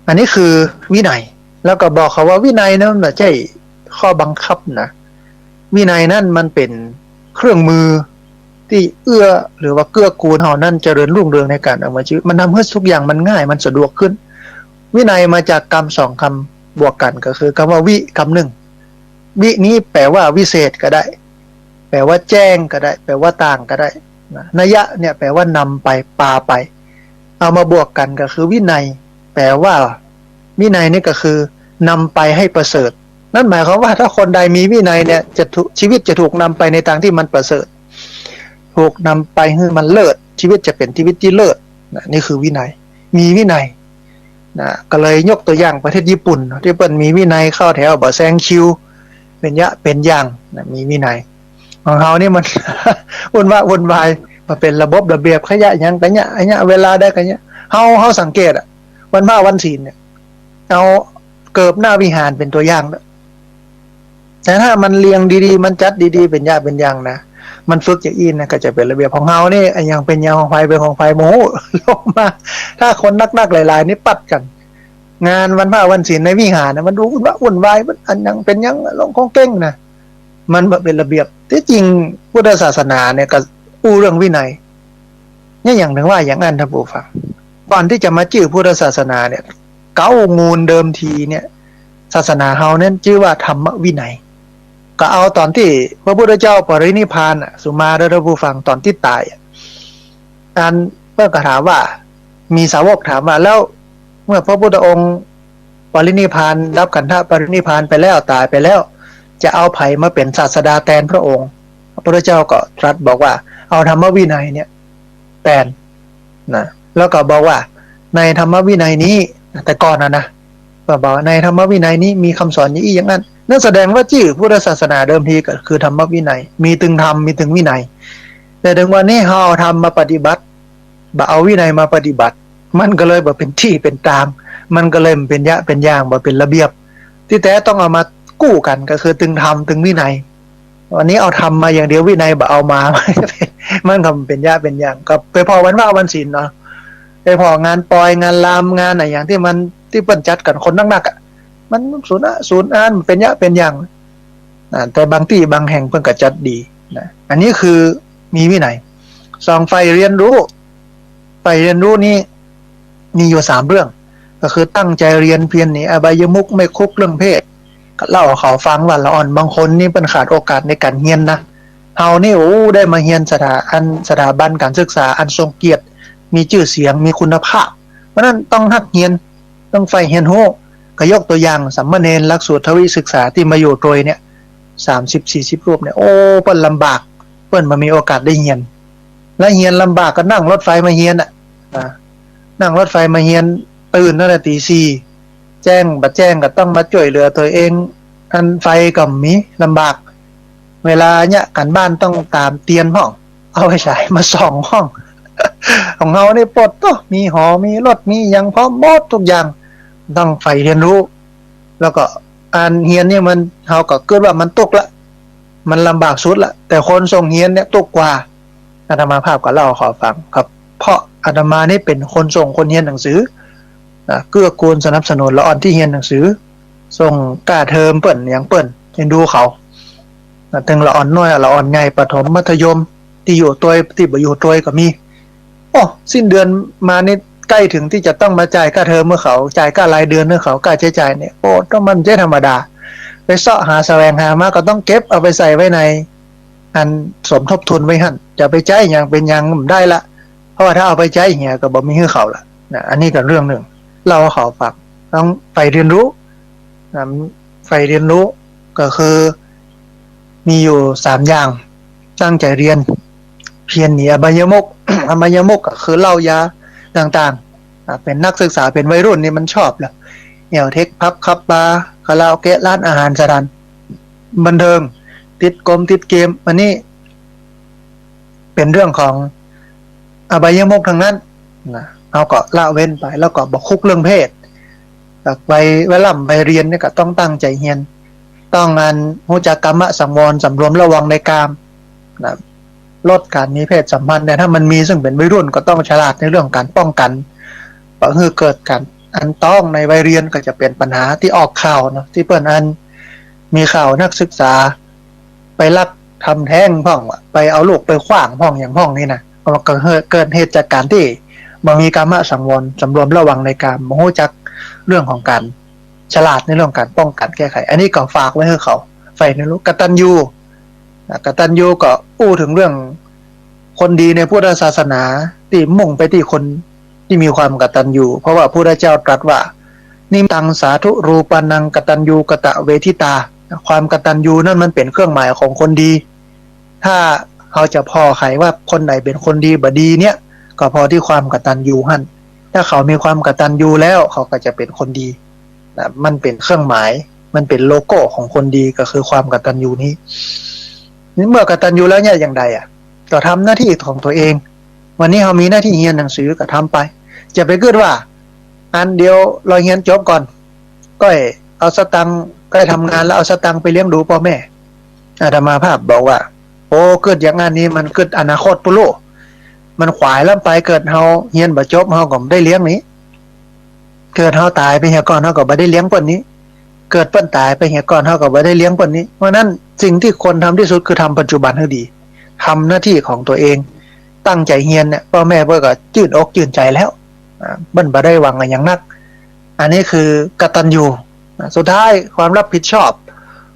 อันนี้คือวินัย แล้วก็บอกเขาว่าวินัยนะมันบ่ใจ้ข้อบังคับนะ วินัยนั้นมันเป๋นเครื่องมือตี้เอื้อหรือว่าเกื้อกูลเฮานั้นเจริญรุ่งเรืองในก๋านดำเนินชีวิต มันทำหื้อทุกอย่างมันง่าย มันสะดวกขึ้น วินัยมาจากกำสองกำบวกกั๋น ก็คือกำว่าวิกำนึ่ง วินี้แปลว่าวิเศษก็ได้ แปลว่าแจ้งก็ได้ แปลว่าต่างก็ได้นะ นัยยะเนี่ยแปลว่านำไป ปาไป เอามาบวกกั๋นก็คือวินัย แปลว่า วินัยนี่ก็คือนำไปให้ประเสริฐ นั่นหมายความว่าถ้าคนใดมีวินัยเนี่ย จะถูก ชีวิตจะถูกนำไปในตางตี้มันประเสริฐ ถูกนำไปหื้อมันเลิศ ชีวิตจะเป๋นชีวิตตี้เลิศนะ นี่คือวินัย มีวินัยนะ ก็เลยยกตั๋วอย่างประเทศญี่ปุ่นเนาะ ตี้เปิ้นมีวินัยเข้าแถว บ่แซงคิว เป๋นยะเป๋นอย่างนะ มีวินัย ของเฮานี่มัน วุ่นวะวุ่นวาย มันเป๋นระบบระเบียบ ขยะหยังก็เยียะ ขยะเวลาใดก็เยียะ เฮา เฮาสังเกตอะ วันพระวันศีลเนี่ย เอาเกิบหน้าวิหารเป๋นตั๋วอย่างเนาะ แต่ถ้ามันเรียงดีๆ มันจัดดีๆ เป๋นยะเป๋นอย่างนะ มันฝึกอย่างอี้นะ ก็จะเป๋นระเบียบ ของเฮานี่ อะหยังเป๋นหยัง ของใผเป๋นของใผ โมโห ลงมา ถ้าคนนักๆ หลายๆ นี่ปัดกั๋น งานวันพระวันศีลในวิหารนะ มันดูวุ่นวะวุ่นวาย มันอะหยังเป๋นหยัง ลงของเก้งนะ มันบ่เป๋นระเบียบ ตี้จริงพุทธศาสนาเนี่ยก็อู้เรื่องวินัย เนี่ยอย่างเถิงว่าอย่างอั้น ท่านผู้ฟัง ก่อนตี้จะมาจื้อพุทธศาสนาเนี่ย เก๊ามูลเดิมทีเนี่ย ศาสนาเฮาเนี่ยจื้อว่าธรรมวินัย ก็เอาต๋อนตี้พระพุทธเจ้าปรินิพพานอะ สุมาเถอะ ท่านผู้ฟัง ต๋อนตี้ต๋ายอะ อันเปิ้นก็ถามว่า มีสาวกถามว่า แล้วเมื่อพระพุทธองค์ปรินิพพาน ดับขันธปรินิพพานไปแล้ว ต๋ายไปแล้ว จะเอาใผมาเป๋นศาสดาแตนพระองค์ พระพุทธเจ้าก็ตรัสบอกว่า เอาธรรมวินัยเนี่ยแตนนะ แล้วก็บอกว่าในธรรมวินัยนี้ แต่ก่อนนะนะ ก็บอกว่าในธรรมวินัยนี้มีคำสอนอย่างอี้อย่างอั้น นั่นแสดงว่าจื้อพุทธศาสนาเดิมทีก็คือธรรมวินัย มีตึงธรรม มีตึงวินัย แต่เถิงวันนี้เฮาเอาธรรมมาปฏิบัติ บ่เอาวินัยมาปฏิบัติ มันก็เลยบ่เป๋นตี้เป๋นตาง มันก็เลยบ่เป๋นยะเป๋นอย่าง บ่เป๋นระเบียบ ตี้แต๊ต้องเอามากู้กั๋น ก็คือตึงธรรมตึงวินัย วันนี้เอาธรรมมาอย่างเดียว วินัยบ่เอามา มันก็บ่เป๋นยะเป๋นอย่าง ก็ไปผ่อวันพระวันศีลเนาะ ไปผ่องานปอย งานราม งานอะหยังตี้มัน ตี้เปิ้นจัดกั๋นคนนักๆ อะ มันสูญอะ สูญอาญ บ่เป๋นยะเป๋นอย่าง อ่า แต่บางตี้บางแห่งเปิ้นก็จัดดีนะ อันนี้คือมีวินัย สอง ใฝ่เรียนรู้ ใฝ่เรียนรู้นี้มีอยู่สามเรื่อง ก็คือตั้งใจ๋เฮียน เพียรหนีอบายมุข ไม่คุกเรื่องเพศ ก็เล่าหื้อเขาฟังว่าละอ่อนบางคนนี่เปิ้นขาดโอกาสในก๋านเฮียนนะ เฮานี่ โอ้ ได้มาเฮียนสถา อัน สถาบันก๋านศึกษาอันทรงเกียรติ มีจื้อเสียง มีคุณภาพ เพราะฉะนั้นต้องฮักเฮียน ต้องใฝ่เฮียนฮู้ ก็ยกตั๋วอย่างสามเณรหลักสูตรทวิศึกษาตี้มาอยู่ตวยเนี่ย สามสิบสี่สิบรูปเนี่ย โอ้ เปิ้นลำบาก เปิ้นบ่มีโอกาสได้เฮียน และเฮียนลำบากก็นั่งรถไฟมาเฮียนอะ อ่า นั่งรถไฟมาเฮียน ตื่นตั้งแต่ตี๋สี่ แจ้งบ่แจ้งก็ต้องมาจ้วยเหลือตั๋วเอง อันไฟก็บ่มี ลำบาก เวลาเยียะก๋านบ้านต้องต๋ามเตียนพ่อง เอาไฟฉายมาส่องพ่อง ของเฮานี่ปดโต้ มีหอ มีรถ มีหยังพร้อมหมดทุกอย่าง ต้องใฝ่เฮียนฮู้ แล้วก็อันเฮียนนี่มัน เฮาก็กึ๊ดว่ามันตุ๊กละ มันลำบากสุดละ แต่คนส่งเฮียนเนี่ยตุ๊กกว่า อาตมาภาพก็เล่าหื้อเขาฟังครับ เพราะอาตมานี่เป๋นคนส่งคนเฮียนหนังสือ นะ เกื้อกูลสนับสนุนละอ่อนตี้เฮียนหนังสือ ส่งก้าเทอมเปิ้นหยังเปิ้น เอ็นดูเขา นะ ตึงละอ่อนน้อย ละอ่อนใหญ่ ประถม มัธยม ตี้อยู่ตวย ตี้บ่อยู่ตวยก็มี โอ้ สิ้นเดือนมานี่ใก้เถิงตี้จะต้องมาจ่ายก้าเทอมหื้อเขา จ่ายก้ารายเดือนหื้อเขา ก้าใจ๊จ่ายเนี่ย โอ้ ต้องมันใจ้ธรรมดา ไปเซาะหาแสวงหามาก็ต้องเก็บเอาไปใส่ไว้ใน อันสมทบทุนไว้หั้น จะไปใจ๊หยังเป๋นหยังบ่ได้ละ เพราะว่าถ้าเอาไปใจ๊เหียก็บ่มีหื้อเขาละนะ อันนี้ก็เรื่องนึ่ง เล่าหื้อเขาฟัง ต้องใฝ่เฮียนฮู้นะ ใฝ่เฮียนฮู้ก็คือมีอยู่สามอย่าง ตั้งใจ๋เฮียน เพียรหนีอบายมุข อบายมุขก็คือเหล้ายาต่างๆ อ่ะ เป๋นนักศึกษา เป๋นวัยรุ่นนี่มันชอบแหละ แอ่วเทค ผับ คลับ บาร์ คาราโอเกะ ร้านอาหาร สถานบันเทิง ติดกมติดเกม อันนี้เป๋นเรื่องของอบายมุขตังนั้นนะ เฮาก็ละเว้นไป แล้วก็บ่คุกเรื่องเพศ แต่วัย วัยร่ำวัยเฮียนนี่ก็ต้องตั้งใจ๋เฮียน ต้องอันฮู้จักกามสังวร สำรวมระวังในกามนะ ลดก๋านมีเพศสัมพันธ์ แต่ถ้ามันมีซึ่งเป๋นวัยรุ่นก็ต้องฉลาดในเรื่องก๋านป้องกั๋น บ่หื้อเกิดก๋านอันต้องในวัยเฮียน ก็จะเป๋นปัญหาตี้ออกข่าวเนาะ ตี้เปิ้นอันมีข่าวนักศึกษาไปลักทำแท้งพ่อง ไปเอาลูกไปขว้างพ่องหยังพ่องนี่นะ ก็ ก็เกิดเหตุจากก๋านตี้บ่มีกามสังวร สำรวมระวังในกาม บ่ฮู้จักเรื่องของก๋านฉลาดในเรื่องก๋านป้องกั๋นแก้ไข อันนี้ก็ฝากไว้หื้อเขา ใฝ่เฮียนฮู้ กตัญญู อ่ะ กตัญญูก็อู้เถิงเรื่องคนดีในพุทธศาสนา ตี้มุ่งไปตี้คนตี้มีความกตัญญู เพราะว่าพุทธเจ้าตรัสว่า นิมิตตังสาธุรูปานังกตัญญูกตเวทิตา ความกตัญญูนั้นมันเป๋นเครื่องหมายของคนดี ถ้าเฮาจะผ่อไขว่าคนไหนเป๋นคนดีบ่ดีเนี่ย ก็ผ่อตี้ความกตัญญูหั้น ถ้าเขามีความกตัญญูแล้ว เขาก็จะเป๋นคนดี นะ มันเป๋นเครื่องหมาย มันเป๋นโลโก้ของคนดี ก็คือความกตัญญูนี้ นี่เมื่อกตัญญูแล้วเนี่ยอย่างใดอ่ะ ก็ทำหน้าตี้ของตัวเอง วันนี้เฮามีหน้าตี้เฮียนหนังสือก็ทำไป จะไปกึ๊ดว่า อันเดี๋ยวเฮาเฮียนจบก่อน ก้อยเอาสตางค์ ก้อยทำงานแล้วเอาสตางค์ไปเลี้ยงดูป้อแม่ อาตมาภาพบอกว่า โอ้ กึ๊ดอย่างอั้นนี่มันกึ๊ดอนาคตปุโร มันขวายล้ำไป เกิดเฮาเฮียนบ่จบ เฮาก็บ่ได้เลี้ยงนี้ เกิดเฮาต๋ายไปเหียก่อน เฮาก็บ่ได้เลี้ยงเปิ้นนี้ เกิดเปิ้นต๋ายไปเหียก่อน เฮาก็บ่ได้เลี้ยงเปิ้นนี้ เพราะฉะนั้นสิ่งตี้ควรทำตี้สุดคือทำปัจจุบันหื้อดี ทำหน้าตี้ของตัวเอง ตั้งใจ๋เฮียนเนี่ย ป้อแม่เปิ้นก็จื้นอกจื้นใจ๋แล้ว อ่า เปิ้นบ่ได้หวังอะหยังนัก อันนี้คือกตัญญู อ่า สุดท้ายความรับผิดชอบ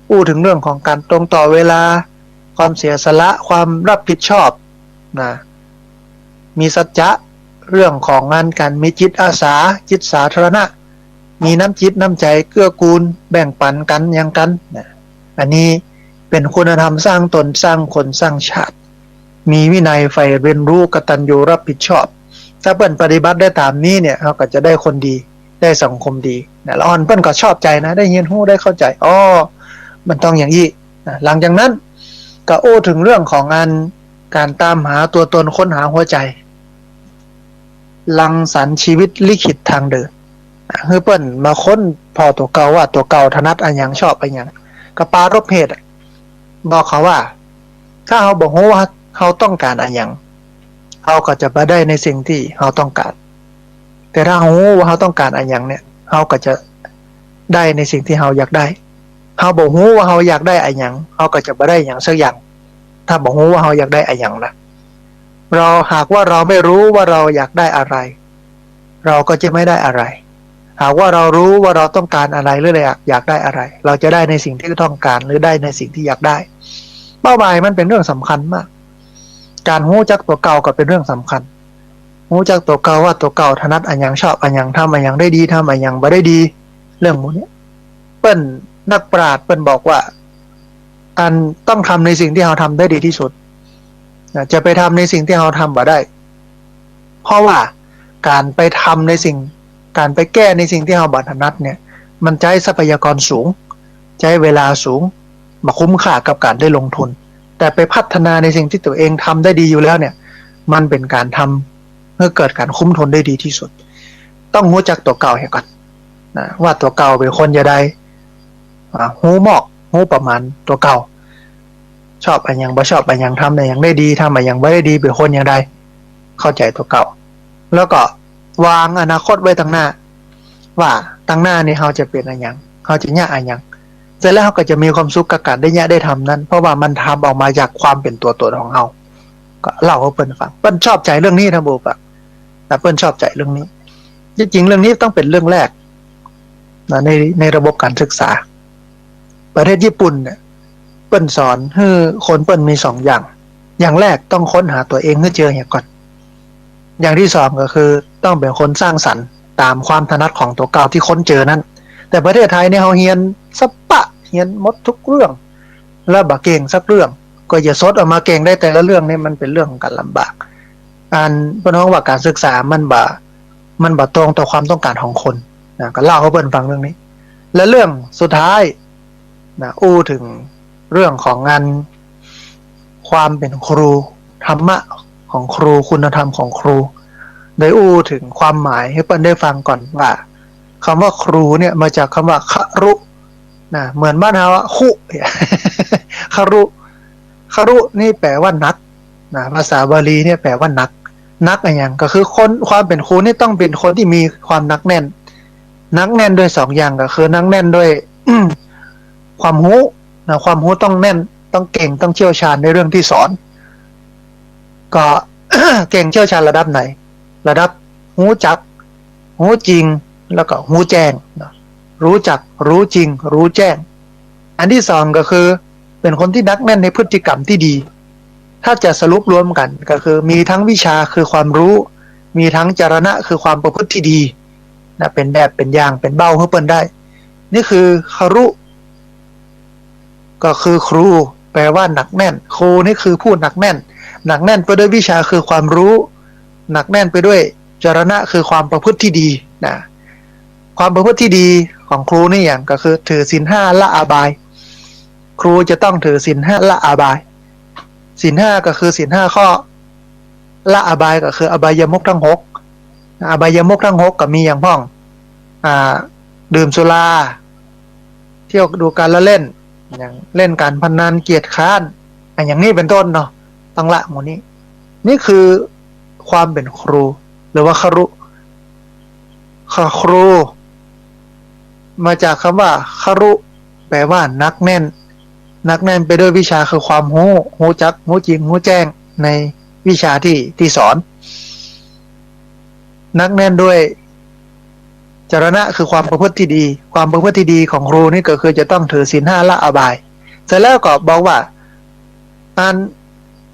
อู้เถิงเรื่องของก๋านตรงต่อเวลา ความเสียสละ ความรับผิดชอบ นะ มีสัจจะ เรื่องของงานก๋าน มีจิตอาสา จิตสาธารณะ มีน้ำจิตน้ำใจ๋เกื้อกูล แบ่งปั๋นกั๋นหยังกั๋น นะ อันนี้เป๋นคุณธรรมสร้างตน สร้างคน สร้างชาติ มีวินัยใฝ่เฮียนฮู้ กตัญญูรับผิดชอบ ถ้าเปิ้นปฏิบัติได้ต๋ามนี้เนี่ย เฮาก็จะได้คนดี ได้สังคมดี นะ ละอ่อนเปิ้นก็ชอบใจ๋นะ ได้เฮียนฮู้ ได้เข้าใจ๋ อ้อ มันต้องอย่างอี้ นะ หลังจากนั้นก็อู้เถิงเรื่องของอัน ก๋านต๋ามหาตั๋วตน ค้นหาหัวใจ๋ รังสรรค์ชีวิตลิขิตทางเดิน หื้อเปิ้นมาค้นผ่อตั๋วเก่าว่าตั๋วเก่าถนัดอะหยัง ชอบอะหยัง ก็ปรารภเหตุอะ บอกเขาว่า ถ้าเฮาบ่ฮู้ว่าเฮาต้องก๋านอะหยัง เฮาก็จะบ่ได้ในสิ่งตี้เฮาต้องก๋าน แต่ถ้าเฮาฮู้ว่าเฮาต้องก๋านอะหยังเนี่ย เฮาก็จะได้ในสิ่งตี้เฮาอยากได้ เฮาบ่ฮู้ว่าเฮาอยากได้อะหยัง เฮาก็จะบ่ได้หยังสักอย่าง ถ้าบ่ฮู้ว่าเฮาอยากได้อะหยังนะ เรา หากว่าเราไม่รู้ว่าเราอยากได้อะไร เราก็จะไม่ได้อะไร หากว่าเรารู้ว่าเราต้องการอะไรหรืออยาก อยากได้อะไร เราจะได้ในสิ่งที่ต้องการหรือได้ในสิ่งที่อยากได้ เป้าหมายมันเป๋นเรื่องสำคัญมาก ก๋านฮู้จักตั๋วเก่าก็เป๋นเรื่องสำคัญ ฮู้จักตั๋วเก่าว่าตั๋วเก่าถนัดอะหยัง ชอบอะหยัง ทำอะหยังได้ดี ทำอะหยังบ่ได้ดี เรื่องหมู่นี้ เปิ้น นักปราชญ์เปิ้นบอกว่า อันต้องทำในสิ่งที่เฮาทำได้ดีที่สุด นะ จะไปทำในสิ่งที่เฮาทำบ่ได้ เพราะว่าก๋านไปทำในสิ่ง ก๋านไปแก้ในสิ่งที่เฮาบ่ถนัดเนี่ย มันใจ๊ทรัพยากรสูง ใจ๊เวลาสูง บ่คุ้มค่ากับก๋านได้ลงทุน แต่ไปพัฒนาในสิ่งที่ตั๋วเองทำได้ดีอยู่แล้วเนี่ย มันเป๋นก๋านทำหื้อเกิดก๋านคุ้มทุนได้ดีที่สุด ต้องฮู้จักตั๋วเก่าเหียก่อน นะ ว่าตั๋วเก่าเป๋นคนอย่างใด อ่า ฮู้มอก ฮู้ประมาณตั๋วเก่า ชอบอะหยัง บ่ชอบอะหยัง ทำอะหยังได้ดี ทำอะหยังบ่ได้ดี เป๋นคนอย่างใด เข้าใจ๋ตั๋วเก่า แล้วก็วางอนาคตไว้ตังหน้า ว่าตังหน้านี่เฮาจะเป๋นอะหยัง เฮาจะเยียะอะหยัง เสร็จแล้วเฮาก็จะมีความสุขกับก๋านได้เยียะได้ทำนั้น เพราะว่ามันทำออกมาจากความเป๋นตั๋วต๋นของเฮา ก็เล่าหื้อเปิ้นฟัง เปิ้นชอบใจ๋เรื่องนี้ ต้านผู้ฟัง นะ เปิ้นชอบใจ๋เรื่องนี้ จริงๆ เรื่องนี้ต้องเป๋นเรื่องแรกนะ ใน ในระบบก๋านศึกษา ประเทศญี่ปุ่นเนี่ย เปิ้นสอนหื้อคนเปิ้นมีสองอย่าง อย่างแรกต้องค้นหาตั๋วเองหื้อเจอเหียก่อน อย่างตี้สองก็คือต้องเป๋นคนสร้างสรรค์ต๋ามความถนัดของตั๋วเก่าตี้ค้นเจอนั้น แต่ประเทศไทยเนี่ยเฮาเฮียนสะปะ เฮียนหมดทุกเรื่อง แล้วบ่เก่งสักเรื่อง ก็จะสดออกมาเก่งได้แต่ละเรื่องนี่มันเป๋นเรื่องของก๋านลำบาก อันเปิ้นฮ้องว่าก๋านศึกษามันบ่ มันบ่ตรงต่อความต้องก๋านของคนนะ ก็เล่าหื้อเปิ้นฟังเรื่องนี้ และเรื่องสุดท้ายนะ อู้เถิงเรื่องของงานความเป๋นครู ธรรมะของครู คุณธรรมของครู ได้อู้เถิงความหมายหื้อเปิ้นได้ฟังก่อนว่า กำว่าครูเนี่ยมาจากกำว่าครุนะ เหมือนบ้านเฮาอะ คุ ครุ ครุนี่แป๋ว่าหนักนะ ภาษาบาลีเนี่ยแป๋ว่าหนัก หนักอะหยัง ก็คือคน ความเป๋นครูนี่ต้องเป๋นคนตี้มีความหนักแน่น หนักแน่นด้วยสองอย่าง ก็คือหนักแน่นด้วย ความฮู้นะ ความฮู้ต้องแน่น ต้องเก่ง ต้องเชี่ยวชาญในเรื่องตี้สอน ก็ เก่งเชี่ยวชาญระดับไหน ระดับฮู้จัก ฮู้จริง แล้วก็ฮู้แจ้งนะ ฮู้จัก ฮู้จริง ฮู้แจ้ง อันตี้สองก็คือเป๋นคนตี้หนักแน่นในพฤติกรรมตี้ดี ถ้าจะสรุปรวมกั๋นก็คือมีตึงวิชาคือความฮู้ มีตึงจรณะคือความประพฤติตี้ดีนะ เป๋นแบบเป๋นอย่าง เป๋นเบ้าหื้อเปิ้นได้ นี่คือครุ ก็คือครู แป๋ว่าหนักแน่น ครูนี่คือผู้หนักแน่น หนักแน่นไปด้วยวิชาคือความฮู้ หนักแน่นไปด้วยจรณะคือความประพฤติตี้ดีนะ ความประพฤติตี้ดีของครูนี่อะหยัง ก็คือถือศีลห้าละอบาย ครูจะต้องถือศีลห้าละอบาย ศีลห้าก็คือศีลห้าข้อ ละอบายก็คืออบายมุขตึงหก อบายมุขตึงหกก็มีอะหยังพ่อง อ่า ดื่มสุรา เที่ยวดูการละเล่น อย่างเล่นการพนัน เกียรติคร้าน อะหยังนี้เป๋นต้นเนาะ ต้องละหมู่นี้ นี่คือความเป๋นครู หรือว่าครุ ค ครู มาจากกำว่าครุ แป๋ว่าหนักแน่น หนักแน่นไปด้วยวิชาคือความฮู้ ฮู้จัก ฮู้จริง ฮู้แจ้งในวิชาตี้ ตี้สอน หนักแน่นด้วยจรณะคือความประพฤติตี้ดี ความประพฤติตี้ดีของครูนี่ก็คือจะต้องถือศีลห้าละอบาย เสร็จแล้วก็บอกว่า อัน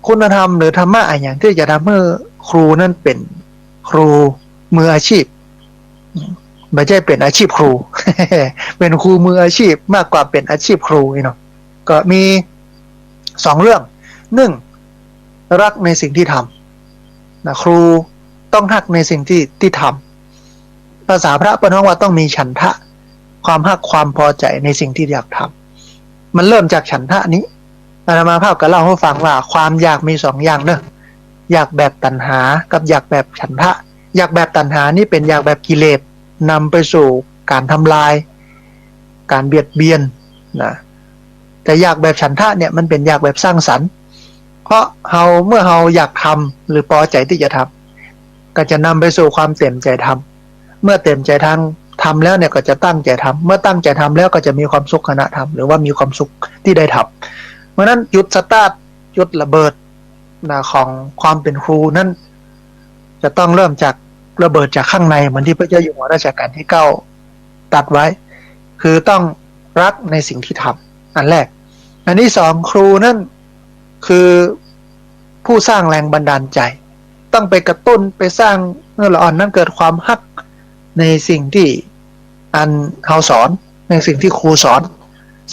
คุณธรรมหรือธรรมะอะหยังตี้จะทำหื้อครูนั้นเป๋นครูมืออาชีพ บ่ใจ้เป๋นอาชีพครู เป๋นครูมืออาชีพมากกว่าเป๋นอาชีพครูนี่เนาะ ก็มีสองเรื่อง นึ่ง ฮักในสิ่งตี้ทำนะ ครูต้องฮักในสิ่งตี้ ตี้ทำ ภาษาพระเปิ้นฮ้องว่าต้องมีฉันทะ ความฮักความพอใจ๋ในสิ่งตี้อยากทำ มันเริ่มจากฉันทะนี้ อาตมาภาพก็เล่าหื้อฟังว่าความอยากมีสองอย่างเนาะ อยากแบบตัณหากับอยากแบบฉันทะ อยากแบบตัณหานี่เป๋นอยากแบบกิเลส นำไปสู่การทำลาย การเบียดเบียนนะ แต่อยากแบบฉันทะเนี่ยมันเป๋นอยากแบบสร้างสรรค์ เพราะเฮา เมื่อเฮาอยากทำหรือปอใจ๋ตี้จะทำ ก็จะนำไปสู่ความเต็มใจ๋ทำ เมื่อเต็มใจ๋ทางทำแล้วเนี่ยก็จะตั้งใจ๋ทำ เมื่อตั้งใจ๋ทำแล้วก็จะมีความสุขขณะทำ หรือว่ามีความสุขตี้ได้ทำ เพราะฉะนั้นจุดสตาร์ท จุดระเบิดนะ ของความเป๋นครูนั้น จะต้องเริ่มจากระเบิดจากข้างใน เหมือนตี้พระเจ้าอยู่หัวรัชกาลตี้เก้าตรัสไว้ คือต้องฮักในสิ่งตี้ทำ อันแรก อันตี้สอง ครูนั้นคือผู้สร้างแรงบันดาลใจ๋ ต้องไปกระตุ้น ไปสร้างหื้อละอ่อนนั้นเกิดความฮักในสิ่งตี้อันเฮาสอน ในสิ่งตี้ครูสอน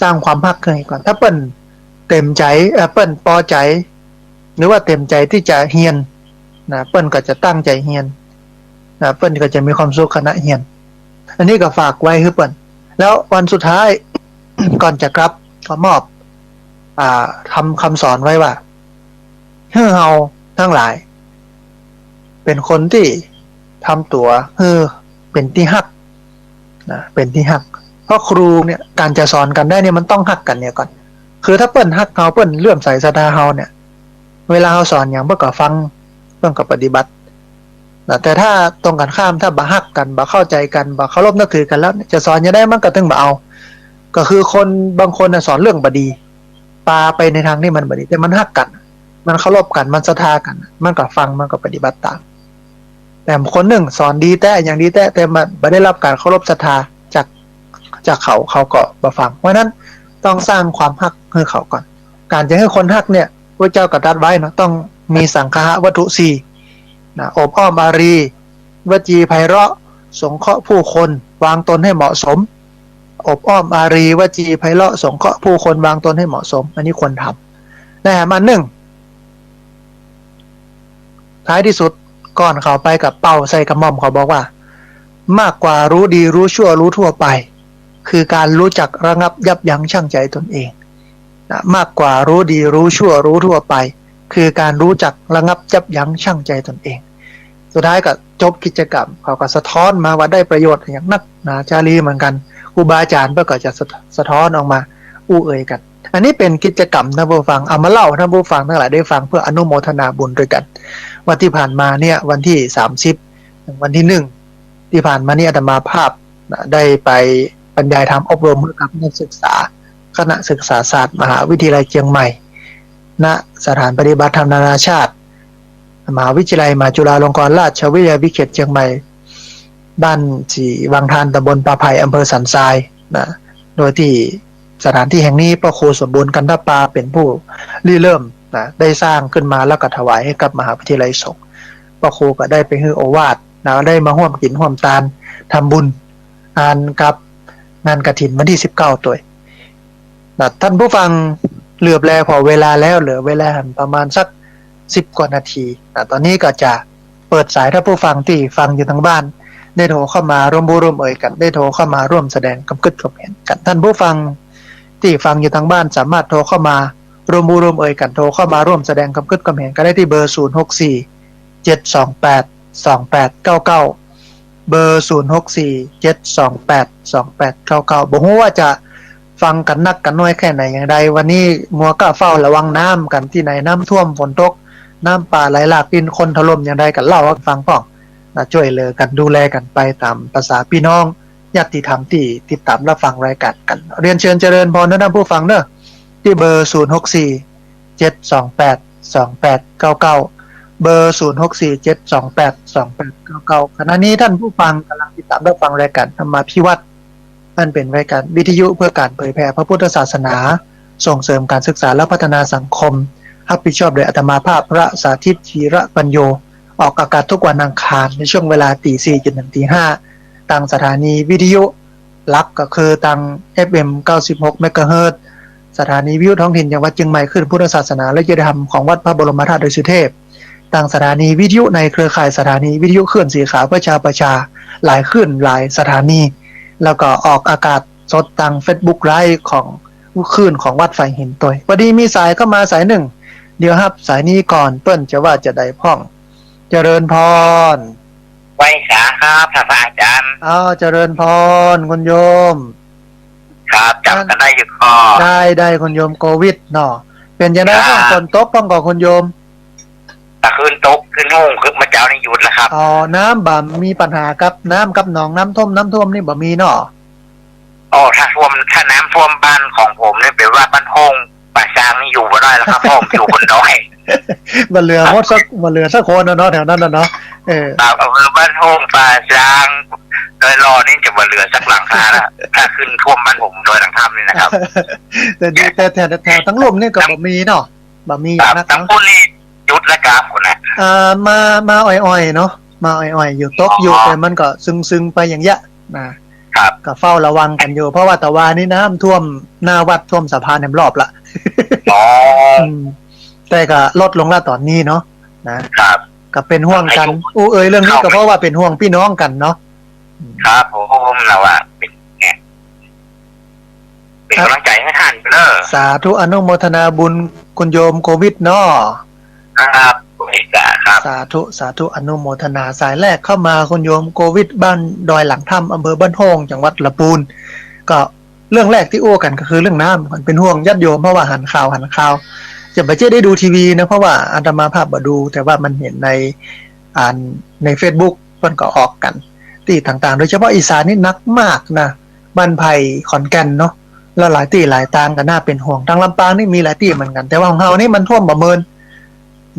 สร้างความฮักขึ้นก่อน ถ้าเปิ้นเต็มใจ๋ เอ่อ เปิ้นปอใจ๋ หรือว่าเต็มใจ๋ตี้จะเฮียนนะ เปิ้นก็จะตั้งใจ๋เฮียนนะ เปิ้นก็จะมีความสุขขณะเฮียน อันนี้ก็ฝากไว้หื้อเปิ้น แล้ววันสุดท้าย ก่อนจะกลับก็มอบ อ่า ทำคำสอนไว้ว่า หื้อเฮาตังหลาย เป๋นคนตี้ทำตั๋วหื้อเป๋นตี้ฮักนะ เป๋นตี้ฮัก เพราะครูเนี่ย ก๋านจะสอนกั๋นได้เนี่ยมันต้องฮักกั๋นเนี่ยก่อน คือถ้าเปิ้นฮักเฮา เปิ้นเลื่อมใสศรัทธาเฮาเนี่ย เวลาเฮาสอนอะหยังเปิ้นก็ฟัง เปิ้นก็ปฏิบัติ นะ แต่ถ้าตรงกันข้าม ถ้าบ่ฮักกั๋น บ่เข้าใจ๋กั๋น บ่เคารพนับถือกั๋นแล้วเนี่ย จะสอนอย่างใดมันก็ตึงบ่เอา ก็คือคนบางคนน่ะสอนเรื่องบ่ดี ปาไปในตางตี้มันบ่ดี แต่มันฮักกั๋น มันเคารพกั๋น มันศรัทธากั๋น มันก็ฟัง มันก็ปฏิบัติต๋าม แต่คนนึ่งสอนดีแต๊ อย่างดีแต๊ แต่มันบ่ได้ฮับก๋านเคารพศรัทธาจาก จากเขา เขาก็บ่ฟัง เพราะฉะนั้นต้องสร้างความฮักหื้อเขาก่อน ก๋านจะหื้อคนฮักเนี่ย พระเจ้าก็ตรัสไว้เนาะ ต้องมีสังคหวัตถุสี่นะ อบอ้อมอารี วจีไพเราะห์ สงเคราะห์ผู้คน วางตนให้เหมาะสม อบอ้อมอารี วจีไพเราะห์ สงเคราะห์ผู้คน วางตนให้เหมาะสม อันนี้ควรทำ และแหมอันนึ่ง ท้ายตี้สุด ก่อนเขาไปก็เป่าใส่กระหม่อม เขาบอกว่า มากกว่ารู้ดีรู้ชั่วรู้ทั่วไป คือการรู้จักระงับยับยั้งชั่งใจตนเอง นะ มากกว่ารู้ดีรู้ชั่วรู้ทั่วไป คือการรู้จักระงับยับยั้งชั่งใจตนเอง สุดท้ายก็จบกิจกรรม เขาก็สะท้อนมาว่าได้ประโยชน์อย่างนักหนาจารีเหมือนกั๋น ครูบาอาจ๋ารย์เปิ้นก็จะสะ สะท้อนออกมาอู้เอ่ยกั๋น อันนี้เป๋นกิจกรรมนะผู้ฟัง เอามาเล่าหื้อผู้ฟังตังหลายได้ฟัง เพื่ออนุโมทนาบุญตวยกั๋น ว่าตี้ผ่านมาเนี่ย วันตี้สามสิบ เถิงวันตี้หนึ่ง ตี้ผ่านมานี้อาตมาภาพนะ ได้ไปบรรยายธรรมอบรมหื้อกับนักศึกษา คณะศึกษาศาสตร์ มหาวิทยาลัยเจียงใหม่ ณ สถานปฏิบัติธรรมนานาชาติ มหาวิทยาลัยมหาจุฬาลงกรณราชวิทยาลัยวิเขตเจียงใหม่ บ้านศรีวังทาน ตำบลป่าไผ่ อำเภอสันทรายนะ โดยตี้สถานตี้แห่งนี้ พระครูสมบูรณ์ กันทปา เป๋นผู้ริเริ่มนะ ได้สร้างขึ้นมาแล้วก็ถวายให้กับมหาวิทยาลัยสงฆ์ พระครูก็ได้ไปหื้อโอวาทนะ ได้มาฮ่วมกิ๋นฮ่วมตาน ทำบุญ อ่านกับงานกฐินวันตี้สิบเก้าตวย นะ ต้านผู้ฟัง เหลือบแลผ่อเวลาแล้ว เหลือเวลาหันประมาณสักสิบกว่านาที นะ ต๋อนนี้ก็จะเปิดสายต้านผู้ฟังตี้ฟังอยู่ตางบ้าน ได้โทรเข้ามาร่วมอู้ร่วมเอ่ยกั๋น ได้โทรเข้ามาร่วมแสดงความกึ๊ดความเห็นกั๋น ต้านผู้ฟังตี้ฟังอยู่ตางบ้าน สามารถโทรเข้ามาร่วมอู้ร่วมเอ่ยกั๋น โทรเข้ามาร่วมแสดงความกึ๊ดความเห็นกั๋นได้ตี้เบอร์ ศูนย์หกสี่ เจ็ดสองแปด สองแปดเก้าเก้า เบอร์ ศูนย์หกสี่ เจ็ดสองแปด สองแปดเก้าเก้า บ่ฮู้ว่าจะฟังกั๋นนักกั๋นน้อยแค่ไหนอย่างใด วันนี้มัวก้าเฝ้าระวังน้ำกั๋นตี้ไหน น้ำท่วม ฝนตก น้ำป่าไหลหลาก ดินโคลนถล่มอย่างใด ก็เล่าหื้อฟังพ่องนะ จ้วยเหลือกั๋น ดูแลกั๋นไปต๋ามภาษาปี้น้อง ญาติธรรมตี้ติดต๋ามรับฟังรายก๋านกั๋น เรียนเชิญเจริญพรนะต้านผู้ฟังเนาะ ตี้เบอร์ ศูนย์หกสี่ เจ็ดสองแปด สองแปดเก้าเก้า เบอร์ ศูนย์หกสี่ เจ็ดสองแปด สองแปดเก้าเก้า ขณะนี้ต้านผู้ฟังก่ำลังติดต๋ามรับฟังรายก๋านธรรมาภิวัฒน์ อันเป๋นรายก๋านวิทยุเพื่อก๋านเผยแผ่พระพุทธศาสนา ส่งเสริมก๋านศึกษาและพัฒนาสังคม ฮับผิดชอบโดยอาตมาภาพพระสาธิต ธีระปัญโญ ออกอากาศกู้วันอังคาร ในช่วงเวลาตีสี่จนเถิงตีห้า ตางสถานีวิทยุหลักก็คือตาง เอฟเอ็ม เก้าสิบหกเมกะเฮิรตซ์ สถานีวิทยุท้องถิ่นจังหวัดเจียงใหม่ คลื่นพุทธศาสนาและจริยธรรมของวัดพระบรมธาตุดอยสุเทพ ตางสถานีวิทยุในเครือข่ายสถานีวิทยุคลื่นสีขาวเพื่อชาวประชา หลายคลื่นหลายสถานี แล้วก็ออกอากาศสดตางเฟซบุ๊กไลฟ์ของคลื่นของวัดฝายหินตวย พอดีมีสายเข้ามาสายนึ่ง เดี๋ยวฮับสายนี้ก่อน เปิ้นจะว่าจะใดพ่อง เจริญพร ไหว้สาครับ ท่านพระอาจารย์ อ้าว เจริญพร คุณโยม ครับ จ๋ำกั๋นได้อยู่ก่อ ได้ ได้ คุณโยมโกวิทเนาะ เป๋นจังใดพ่อง ครับ ฝนตกพ่องก่อคุณโยม ตะคืนตก คืนโฮง คือเมื่อเจ๊านี้หยุดแล้วครับ อ๋อ น้ำบ่มีปัญหากับน้ำกับหนอง น้ำท่วม น้ำท่วมนี่บ่มีเนาะ โอ้ ถ้าท่วม ถ้าน้ำท่วมบ้านของผมนี่ แปลว่าบ้านโฮง ป่าซางนี่อยู่บ่ได้แล้วครับ ผมอยู่บนดอย บ่เหลือหมดสัก บ่เหลือสักคนน่ะเนาะ แถวนั้นน่ะเนาะ เออ ครับ อำเภอบ้านโฮง ป่าซาง ดอยหล่อนี่จะบ่เหลือสักหลังคาละ ถ้าขึ้นท่วมบ้านผม ดอยหลังถ้ำนี่นะครับ แต่ดี แต่แถว แถวตังลุ่มนี่ก็บ่มีเนาะ บ่มี ครับ นัก ตัง เนาะ ปุ้นนี่หยุดแล้วครับ คุณน่ะ อ่า มา มาอ่อยๆ เนาะ มาอ่อยๆ อยู่ ตกอยู่ อ๋อ แต่มันก็ซึงๆ ไปอย่างเงี้ยนะ ครับ ก็เฝ้าระวังกั๋นอยู่ เพราะว่าตะวานี้น้ำท่วมหน้าวัด ท่วมสะพานแหมรอบละ อ๋อ อืม แต่ก็ลดลงละต๋อนนี้เนาะ นะ ครับ ก็เป๋นห่วงกั๋น อู้เอ่ยเรื่องนี้ก็เพราะว่าเป๋นห่วงปี้น้องกั๋นเนาะ ครับผม นะว่าเป๋นไง เป๋นก๋ำลังใจ๋หื้อหั้นเน่อ สาธุ อนุโมทนาบุญคุณโยมโกวิทเนาะ ครับ ครับ สาธุ สาธุ อนุโมทนา สายแรกเข้ามาคุณโยมโกวิท บ้านดอยหลังถ้ำ อำเภอบ้านโฮง จังหวัดละปูน ก็เรื่องแรกตี้อู้กั๋นก็คือเรื่องน้ำ มันเป๋นห่วงญาติโยม เพราะว่าหันข่าว หันข่าว จะบ่ใจ้ได้ดูทีวีนะ เพราะว่าอาตมาภาพบ่ดู แต่ว่ามันเห็นใน อันในเฟซบุ๊กเปิ้นก็ออกกั๋นตี้ต่างๆ โดยเฉพาะอีสานนี่หนักมากนะ บ้านไผ่ ขอนแก่นเนาะ แล้วหลายตี้หลายตางก็น่าเป๋นห่วง ตางลำปางนี่มีหลายตี้เหมือนกั๋น แต่ว่าของเฮานี่มันท่วมบ่เมิน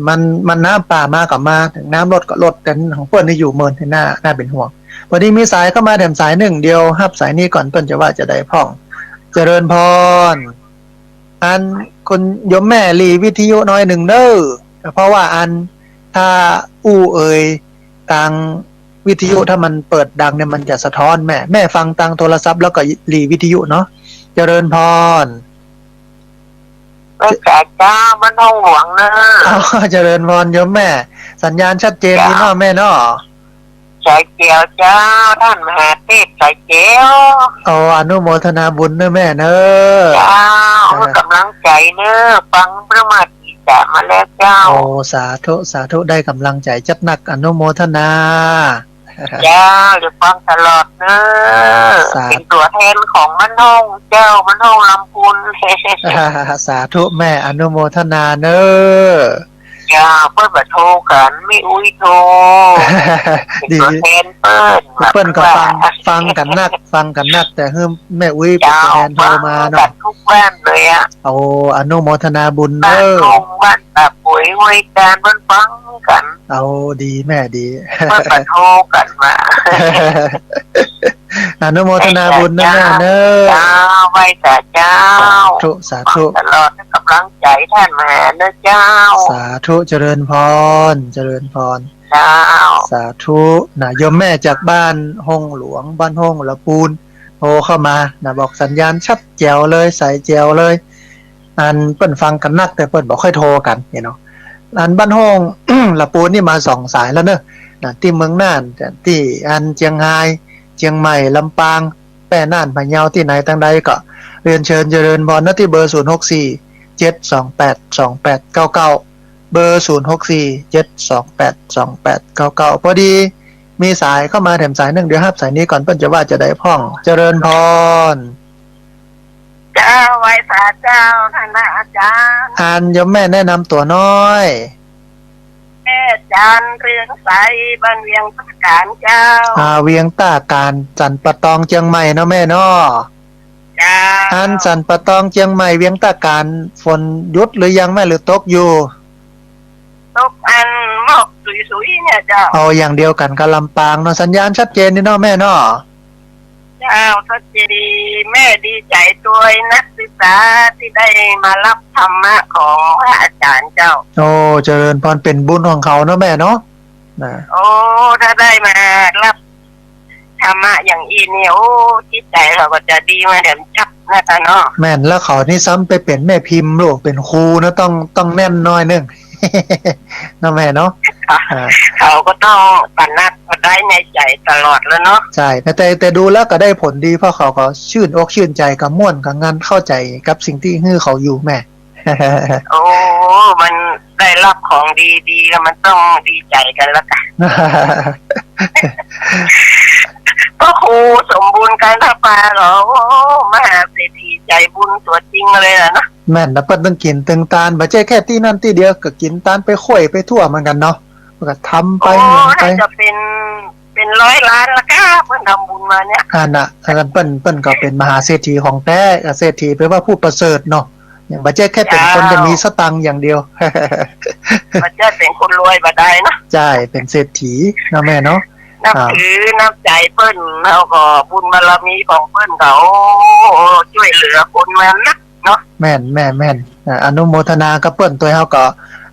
มัน มันน้ำป่ามาก็มา เถิงน้ำลดก็ลด แต่ของเปิ้นนี่อยู่เมิน น่า น่าเป๋นห่วง พอดีมีสายเข้ามาแถมสายนึ่ง เดี๋ยวฮับสายนี้ก่อน เปิ้นจะว่าจะใดพ่อง เจริญพร อันคุณโยมแม่หรี่วิทยุหน้อยนึ่งเน่อ เพราะว่าอันถ้าอู้เอ่ยตางวิทยุถ้ามันเปิดดังเนี่ยมันจะสะท้อนแม่ แม่ฟังตางโทรศัพท์แล้วก็หรี่วิทยุเนาะ เจริญพร ไหว้สาเจ้า บ้านห้องหลวงเน่อ อ๋อ เจริญพรโยมแม่ สัญญาณชัดเจนดีเนาะแม่เนาะ ใจ๋แจ๋วเจ้า ต้านมหาเทพใจ๋แจ๋ว โอ้ อนุโมทนาบุญเน่อแม่เน่อ เจ้า เออ กำลังใจ๋เน่อ ฟังพระมาตีจ๋ามาแล้วเจ้า โอ้ สาธุ สาธุ ได้กำลังใจ๋จัดหนัก อนุโมทนา เจ้า เดี๋ยวฟังตลอดเน่อ สาธุ เป๋นตั๋วแทนของบ้านห้องเจ้า บ้านห้องลำพูน สาธุแม่ อนุโมทนาเน่อ เจ้า เปิ้นบ่โทรกั๋น แม่อุ๊ยโทร ดี เป๋นตั๋วแทนเปิ้น เปิ้นก็ฟัง ว่า ฟังกั๋นนัก ฟังกั๋นนัก แต่หื้อแม่อุ๊ยเป๋นตั๋วแทนโทรมาเนาะ เจ้า ฟังกั๋นกู้บ้านเลยอะ โอ้ อนุโมทนาบุญเน่อ บ้านห้อง บ้านตาปุ๋ย ห้วยจาน เปิ้นฟังกั๋น โอ้ ดีแม่ดี เปิ้นก็โทรกั๋นมา อนุโมทนาบุญเน่อแม่เน่อ เจ้า ไหว้สาเจ้า สาธุ สาธุ ตลอด กำลังใจ๋ต้านมหาเน่อเจ้า สาธุ เจริญพร เจริญพร เจ้า สาธุ นะ โยมแม่จากบ้านห้องหลวง บ้านห้องละปูน โทรเข้ามานะ บอกสัญญาณชัดแจ๋วเลย ใสแจ๋วเลย อันเปิ้นฟังกั๋นนัก แต่เปิ้นบ่ค่อยโทรกั๋นเนี่ยเนาะ อันบ้านห้อง ละปูนนี่มาสองสายแล้วเนอะ นะ ตี้เมืองน่าน ตี้อันเจียงฮาย เจียงใหม่ ลำปาง แป้ น่าน พะเยา ตี้ไหนตางใดก็เรียนเชิญเจริญพรนะ ตี้เบอร์ ศูนย์ หก สี่ เจ็ด สอง แปด สอง แปด เก้า เก้า เบอร์ ศูนย์ หก สี่ เจ็ด สอง แปด สอง แปด เก้า เก้า พอดีมีสายเข้ามาแถมสายนึ่ง เดี๋ยวฮับสายนี้ก่อน เปิ้นจะว่าจะใดพ่อง เจริญพร เจ้า ไหว้สาเจ้า ต้านอาจ๋ารย์ อันโยมแม่แนะนำตั๋วหน้อย แม่จันทร์ เรืองใส บ้านเวียงต้ากานเจ้า อ่า เวียงต้ากาน สันป่าตอง เจียงใหม่เนาะแม่เนาะ เจ้า อันสันป่าตอง เจียงใหม่ เวียงต้ากาน ฝนหยุดหรือยังแม่ หรือตกอยู่ ตกอันหมอกสุยๆ เนี่ยเจ้า เอาอย่างเดียวกั๋นกับลำปางเนาะ สัญญาณชัดเจนดีเนาะแม่เนาะ เจ้า ชัดเจนดี แม่ดีใจ๋ตวยนักศึกษาตี้ได้มาฮับธรรมะของพระอาจ๋ารย์เจ้า โอ้ เจริญพร เป๋นบุญของเขาเนาะแม่เนาะ นะ โอ้ ถ้าได้มาฮับธรรมะอย่างอี้นี่ โอ้ จิตใจ๋เขาก็จะดีมาแถมจั๊บนะเจ้าเนาะ แม่น แล้วเขานี่ซ้ำไปเป๋นแม่พิมพ์ลูก เป๋นครูนะ ต้อง ต้องแน่นหน้อยนึ่ง เนาะแม่เนาะ อ่า เขาก็ต้องตระหนักมาได้ในใจ๋ตลอดแล้วเนาะ ใจ้ แต่ แต่ แต่ดูแล้วก็ได้ผลดี เพราะเขาก็ชื่นอกชื่นใจ๋ ก็ม่วน ก็งัน เข้าใจ๋กับสิ่งตี้หื้อเขาอยู่แม่ โอ้ มันได้ฮับของดีๆ แล้วมันต้องดีใจ๋กั๋นแล้วกั๋น ก็ครูสมบูรณ์ การทปาเหรอ โอ้ มหาเศรษฐีใจ๋บุญตั๋วจริงเลยอะเนาะ แม่น แล้วเปิ้นตึงกิ๋นตึงตาน บ่ใจ้แค่ตี้นั่นตี้เดียว ก็กิ๋นตานไปค่อยไปทั่วเหมือนกั๋นเนาะ ก็ทำไป โอ้ หยังไป น่าจะเป๋น เป๋นร้อยล้านแล้วก้า เปิ้นทำบุญมาเนี่ย อันน่ะ อันนั้นเปิ้น เปิ้นก็เป๋นมหาเศรษฐีของแต๊ เศรษฐีแปลว่าผู้ประเสริฐเนาะ อย่างบ่ใจ้แค่เป๋นคน เจ้า จะมีสตางค์อย่างเดียว บ่ใจ้เป๋นคนรวยบ่ได้เนาะ ใจ้ เป๋นเศรษฐีเนาะแม่เนาะ นับ อ่า ถือนับใจ๋เปิ้น แล้วก็บุญบารมีของเปิ้นก็ โอ้ จ้วยเหลือคนมานัก เนาะ แม่น แม่น แม่น อ่า อนุโมทนากับเปิ้นตวย เฮาก็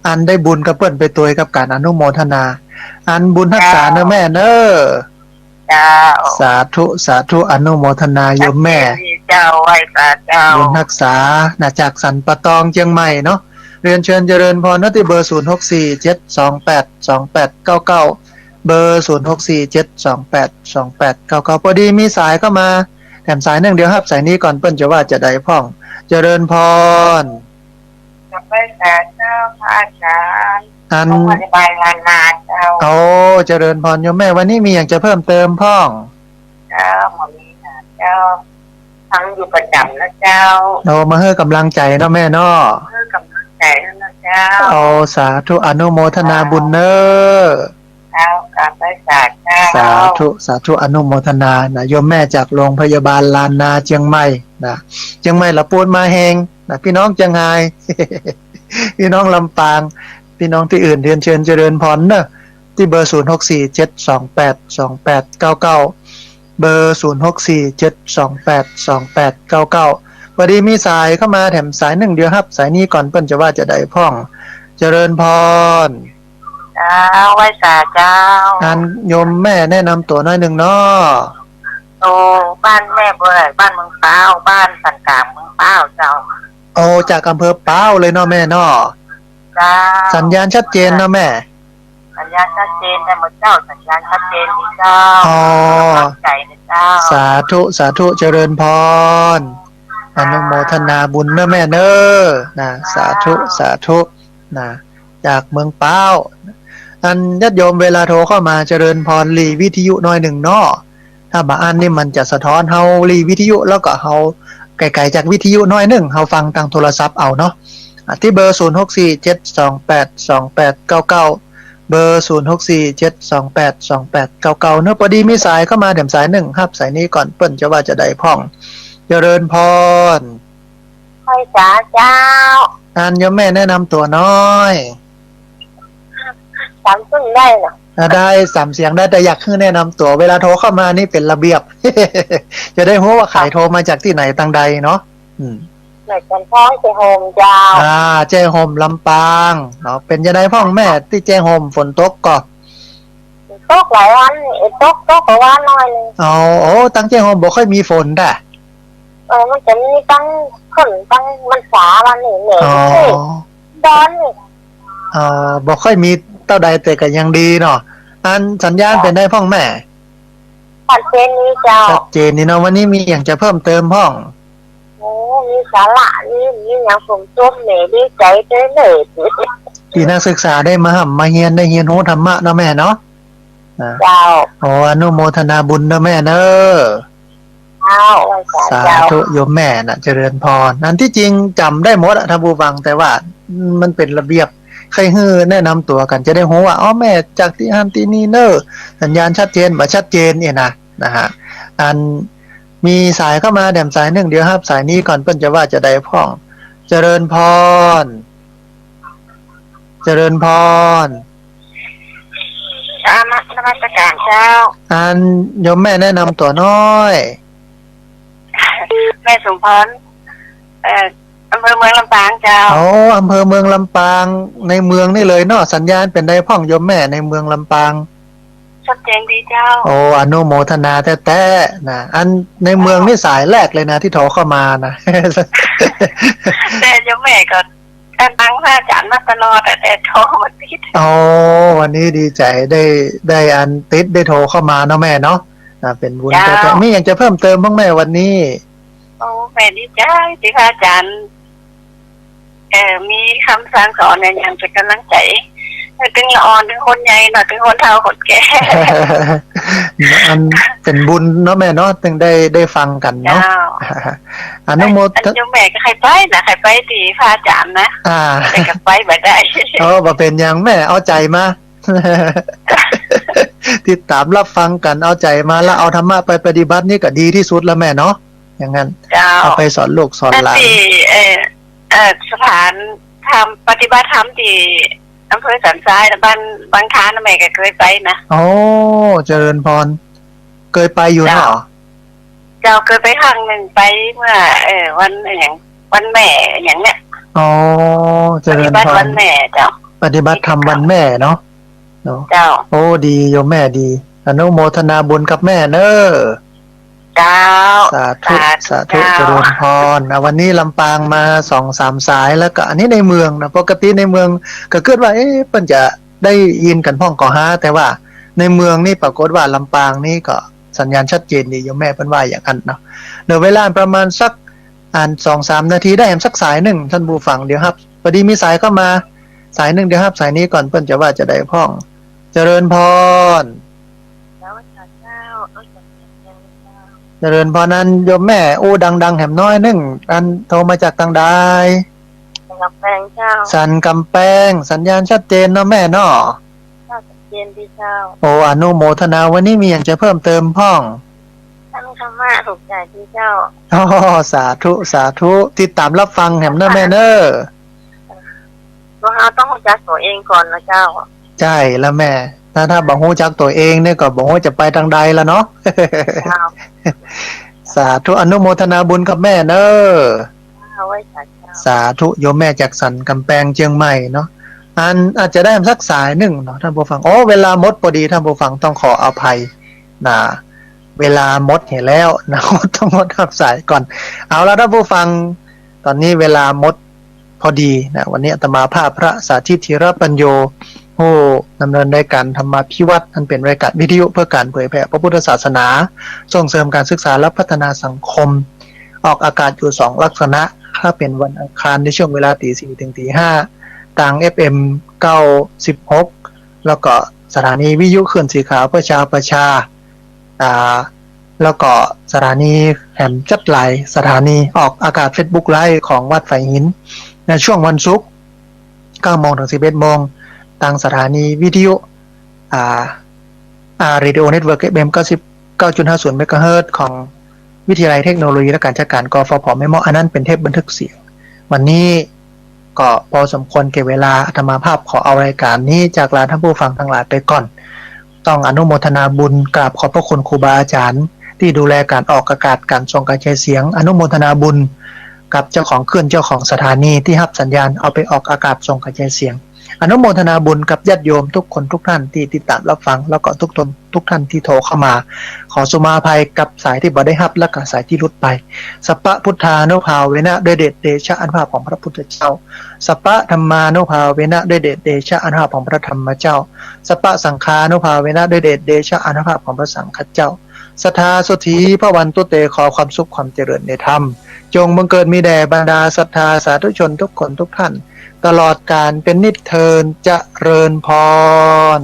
อันได้บุญกับเปิ้นไปตวยกับก๋านอนุโมทนา อันบุญฮักษาเน่อแม่เน่อ เจ้า สาธุ สาธุ อนุโมทนาโยมแม่ เจ้า ไหว้สาเจ้า บุญฮักษา นะ จากสันป่าตองเจียงใหม่เนาะ เรียนเชิญเจริญพรเนาะ ตี้เบอร์ ศูนย์ หก สี่ เจ็ด สอง แปด สอง แปด เก้า เก้า เบอร์ ศูนย์ หก สี่ เจ็ด สอง แปด สอง แปด เก้า เก้า พอดีมีสายเข้ามาแถมสายนึ่ง เดี๋ยวฮับสายนี้ก่อน เปิ้นจะว่าจะใดพ่อง เจริญพร กับไหว้สาเจ้าพระอาจ๋ารย์ อัน ของวัดบายลานนาเจ้า โอ้ เจริญพรโยมแม่ วันนี้มีหยังจะเพิ่มเติมพ่อง เจ้า บ่มีนะเจ้า ฟังอยู่ประจ๋ำนะเจ้า โอ้ มาหื้อกำลังใจ๋เนาะแม่เนาะ หื้อกำลังใจ๋นะเจ้า โอ้ สาธุ อนุโมทนาบุญเน่อ ส เจ้า กราบไหว้สาเจ้า สาธุ สาธุ อนุโมทนานะ โยมแม่จากโรงพยาบาลล้านนาเจียงใหม่นะ เจียงใหม่ละปูนมาแฮงนะ ปี้น้องเจียงฮาย ปี้น้องลำปาง ปี้น้องตี้อื่นเรียนเชิญเจริญพรเนอะ ตี้เบอร์ ศูนย์หกสี่เจ็ดสองแปดสองแปดเก้าเก้า เบอร์ ศูนย์หกสี่เจ็ดสองแปดสองแปดเก้าเก้า ปอดีมีสายเข้ามาแถมสายนึ่ง เดี๋ยวฮับสายนี้ก่อน เปิ้นจะว่าจะใดพ่อง เจริญพร เจ้า ไหว้สาเจ้า อันโยมแม่แนะนำตั๋วหน้อยนึ่งเนาะ โอ้ บ้านแม่บ่ได้ บ้านเมืองป๊าว บ้านสันกลางเมืองป๊าวเจ้า โอ้ จากอำเภอป๊าวเลยเนาะแม่เนาะ เจ้า สัญญาณชัดเจนเนาะแม่ สัญญาณชัดเจนได้หมดเจ้า สัญญาณชัดเจนดีเจ้า อ๋อ ขอบใจนะเจ้า สาธุ สาธุ เจริญพร อนุโมทนาบุญเนอะแม่เนอะ นะ สาธุ สาธุ นะ จากเมืองป๊าว อันญาติโยมเวลาโทรเข้ามาเจริญพรหลีวิทยุหน้อยนึ่งเนาะ ถ้าบ่อั้นนี่มันจะสะท้อน เฮาหลีวิทยุแล้วก็เฮาไกลๆจากวิทยุหน้อยนึ่ง เฮาฟังตางโทรศัพท์เอาเนาะ อ่ะ ตี้เบอร์ ศูนย์หกสี่เจ็ดสองแปดสองแปดเก้าเก้า เบอร์ ศูนย์หกสี่เจ็ดสองแปดสองแปดเก้าเก้า เนอะ ปอดีมีสายเข้ามาแถมสายนึ่ง ฮับสายนี้ก่อน เปิ้นจะว่าจะใดพ่อง เจริญพร ไหว้สาเจ้า อันโยมแม่แนะนำตั๋วหน้อย สามเสียงได้เนาะ อ่ะ ได้ สามเสียงได้ แต่อยากหื้อแนะนำตั๋ว เวลาโทรเข้ามานี่เป๋นระเบียบ จะได้ฮู้ว่าใผโทรมาจากตี้ไหนตางใดเนาะ อืม แม่จันทร์ทอง แจ้ห่มเจ้า อ่า แจ้ห่มลำปางเนาะ เป๋นจะใดพ่องแม่ ตี้แจ้ห่มฝนตกก่อ ตกหลายวัน เอ้ย ตก ตกประมาณหน้อยนึ่ง อ๋อ โอ้ ตางแจ้ห่มบ่ค่อยมีฝนดะ เออ มันจะมีตางฝน ตางมันสาวันนี่แหละ อ๋อ เอ้ย ดอนนี่ เอ่อ บ่ค่อยมีเต้าใด แต่ก็ยังดีเนาะ อันสัญญาณเป๋นใดพ่องแม่ ชัดเจนดีเจ้า ชัดเจนดีเนาะ วันนี้มีหยังจะเพิ่มเติมพ่อง โอ้ มีสาระ มี มีหยังผมจมแม่ดีใจ๋เต้อเลย ตี้นักศึกษาได้มาฮ่ำมาเฮียน ได้เฮียนฮู้ธรรมะเนาะแม่เนาะ นะ เจ้า โอ้ อนุโมทนาบุญเนอะแม่เนอะ เจ้า ไหว้สา สา เจ้า ธุโยมแม่นะ เจริญพร อันตี้จริงจ๋ำได้หมดอะท่านผู้ฟัง แต่ว่ามันเป๋นระเบียบ ใค่หื้อแนะนำตั๋วกั๋น จะได้ฮู้ว่า อ๋อ แม่จากตี้หั้นตี้นี่เนอะ สัญญาณชัดเจน บ่ชัดเจนเนี่ยนะ นะฮะ อันมีสายเข้ามาแถมสายนึ่ง เดี๋ยวฮับสายนี้ก่อน เปิ้นจะว่าจะใดพ่อง เจริญพร เจริญพร อ่า นมัสการเจ้า อันโยมแม่แนะนำตั๋วหน้อย แม่สมพร เอ่อ อำเภอเมืองลำปางเจ้า อ๋อ อำเภอเมืองลำปาง ในเมืองนี่เลยเนาะ สัญญาณเป๋นใดพ่องโยมแม่ในเมืองลำปาง ชัดเจนดีเจ้า โอ้ อนุโมทนาแต๊ๆ นะ อันในเมืองนี่สายแรกเลยนะ ตี้โทรเข้ามานะ แต่โยมแม่ก็ฟังพระอาจ๋ารย์มาตลอดอะ แต่โทรบ่ติด โอ้ วันนี้ดีใจ๋ได้ ได้อันติด ได้โทรเข้ามาเนาะแม่เนาะ อ่า เป๋นบุญ เจ้า แต๊ๆ มีหยังจะเพิ่มเติมบ้างแม่วันนี้ โอ้ แม่ดีใจ๋ตี้พระอาจ๋ารย์ เอ่อ มีกำสั่งสอนเนี่ย หยังเป๋นก๋ำลังใจ๋ เออ ตึงละอ่อน ตึงคนใหญ่เนาะ ตึงคนเฒ่าคนแก่ อันเป๋นบุญเนาะแม่เนาะ ตึงได้ ได้ฟังกั๋นเนาะ เจ้า อนุโมท อันโยมแม่ก็ใค่ไปนะ ใค่ไปตี้พระอาจ๋ารย์นะ อ่า แต่ก็ไปบ่ได้ โอ้ บ่เป๋นหยังแม่ เอาใจ๋มา ติดต๋ามฮับฟังกั๋น เอาใจ๋มา แล้วเอาธรรมะไปปฏิบัตินี่ก็ดีตี้สุดแล้วแม่เนาะ อย่างนั้น เจ้า เอาไปสอนลูกสอนหลาน ตี้ เอ่อ เอ่อ สถานธรรม ปฏิบัติธรรมตี้อำเภอสันทรายนะ บ้านบางคล้านะ แม่ก็เกยไปนะ โอ้ เจริญพร เกยไปอยู่เนาะ เจ้า เจ้า เกยไปครั้งนึ่ง ไปเมื่อ เอ่อ วันอะหยัง วันแม่อะหยังเนี่ย โอ้ เจริญพร ปฏิบัติวันแม่เจ้า ปฏิบัติธรรมวันแม่เนาะ เนาะ เจ้า โอ้ ดีโยมแม่ดี อนุโมทนาบุญกับแม่เนอะ เจ้า สาธุ สาธุ สาธุ เจ้า เจริญพร อ่ะ วันนี้ลำปางมาสองสามสาย แล้วก็อันนี้ในเมืองนะ ปกติในเมืองก็กึ๊ดว่า เอ๊ะ เปิ้นจะได้ยินกั๋นพ่องก่อฮะ แต่ว่าในเมืองนี่ปรากฏว่าลำปางนี่ก็สัญญาณชัดเจนดี โยมแม่เปิ้นว่าอย่างนั้นเนาะ เหลือเวลาประมาณสัก อันสองสามนาที ได้แหมสักสายนึ่ง ท่านผู้ฟัง เดี๋ยวฮับ ปอดีมีสายเข้ามาสายนึ่ง เดี๋ยวฮับสายนี้ก่อน เปิ้นจะว่าจะใดพ่อง เจริญพร เจ้า เจ้า เจริญพร อันโยมแม่อู้ดังๆ แหมหน้อยนึ่ง อันโทรมาจากตางใด สันกำแปงเจ้า สันกำแปง สัญญาณชัดเจนเนาะแม่เนาะ เจ้า เจนตี้เจ้า โอ้ อนุโมทนา วันนี้มีหยังจะเพิ่มเติมพ่อง ฟังธรรมะถูกใจ๋ตี้เจ้า อ๋อ สาธุ สาธุ ติดต๋ามรับฟังแหมเน่อแม่เน่อ พวกเฮาต้องฮู้จักตั๋วเองก่อนนะเจ้า ใจ้แล้วแม่ ถ้า ถ้าบ่ฮู้จักตั๋วเองเนี่ยก็บ่ฮู้จะไปตางใดแล้วเนาะ เจ้า สาธุ อนุโมทนาบุญกับแม่เน่อ เอาไว้สาธุ สาธุ โยมแม่จากสันกำแปงเจียงใหม่เนาะ อันอาจจะได้สักสายนึ่งเนาะท่านผู้ฟัง โอ้ เวลาหมดพอดีท่านผู้ฟัง ต้องขออภัยนะ เวลาหมดเหียแล้วนะ ต้องงดฮับสายก่อน เอาละท่านผู้ฟัง ต๋อนนี้เวลาหมดพอดีนะ วันนี้อาตมาภาพพระสาธิต ธีรปัญโญ ผู้ดำเนินรายการธรรมาภิวัตน์ อันเป๋นรายการวิทยุเพื่อการเผยแผ่พระพุทธศาสนา ส่งเสริมการศึกษาและพัฒนาสังคม ออกอากาศอยู่สองลักษณะ ถ้าเป๋นวันอังคารในช่วงเวลาตีสี่เถิงตีห้า ตาง เอฟเอ็ม เก้าสิบหก แล้วก็สถานีวิทยุคลื่นสีขาวเพื่อชาวประชา อ่า แล้วก็สถานีแหมจั๊ดหลายสถานี ออกอากาศเฟซบุ๊กไลฟ์ของวัดฝายหิน ในช่วงวันศุกร์ เก้าโมงเถิงสิบเอ็ดโมง ตางสถานีวิทยุ อ่า อ่า เรดิโอเน็ตเวิร์ก เอฟเอ็ม เก้าสิบเก้าจุดห้าศูนย์ เมกะเฮิรตซ์ ของวิทยาลัยเทคโนโลยีและการจัดการ กฟผ แม่เมาะ อันนั้นเป๋นเทปบันทึกเสียง วันนี้ก็พอสมควรแก่เวลา อาตมาภาพขอเอารายการนี้จากลาท่านผู้ฟังทั้งหลายไปก่อน ต้องอนุโมทนาบุญ กราบขอบพระคุณครูบาอาจารย์ตี้ดูแลการออกอากาศ การส่งกระจายเสียง อนุโมทนาบุญกับเจ้าของคลื่น เจ้าของสถานีตี้ฮับสัญญาณเอาไปออกอากาศส่งกระจายเสียง อนุโมทนาบุญกับญาติโยมทุกคนทุกท่านตี้ติดต๋ามรับฟัง แล้วก็ทุกตน ทุกท่านตี้โทรเข้ามา ขอสุมาภัยกับสายตี้บ่ได้ฮับ และก็สายตี้หลุดไป สัพพะพุทธานุภาเวนะ ด้วยเดชเดชะอานุภาพของพระพุทธเจ้า สัพพะธัมมานุภาเวนะ ด้วยเดชเดชะอานุภาพของพระธรรมเจ้า สัพพะสังฆานุภาเวนะ ด้วยเดชเดชะอานุภาพของพระสังฆเจ้า สัทธาโสตถีภะวันตุเต ขอความสุขความเจริญในธรรม จงบังเกิดมีแด่บรรดาศรัทธาสาธุชนทุกคนทุกท่าน ตลอดกาลเป็นนิจเทอญ เจริญพร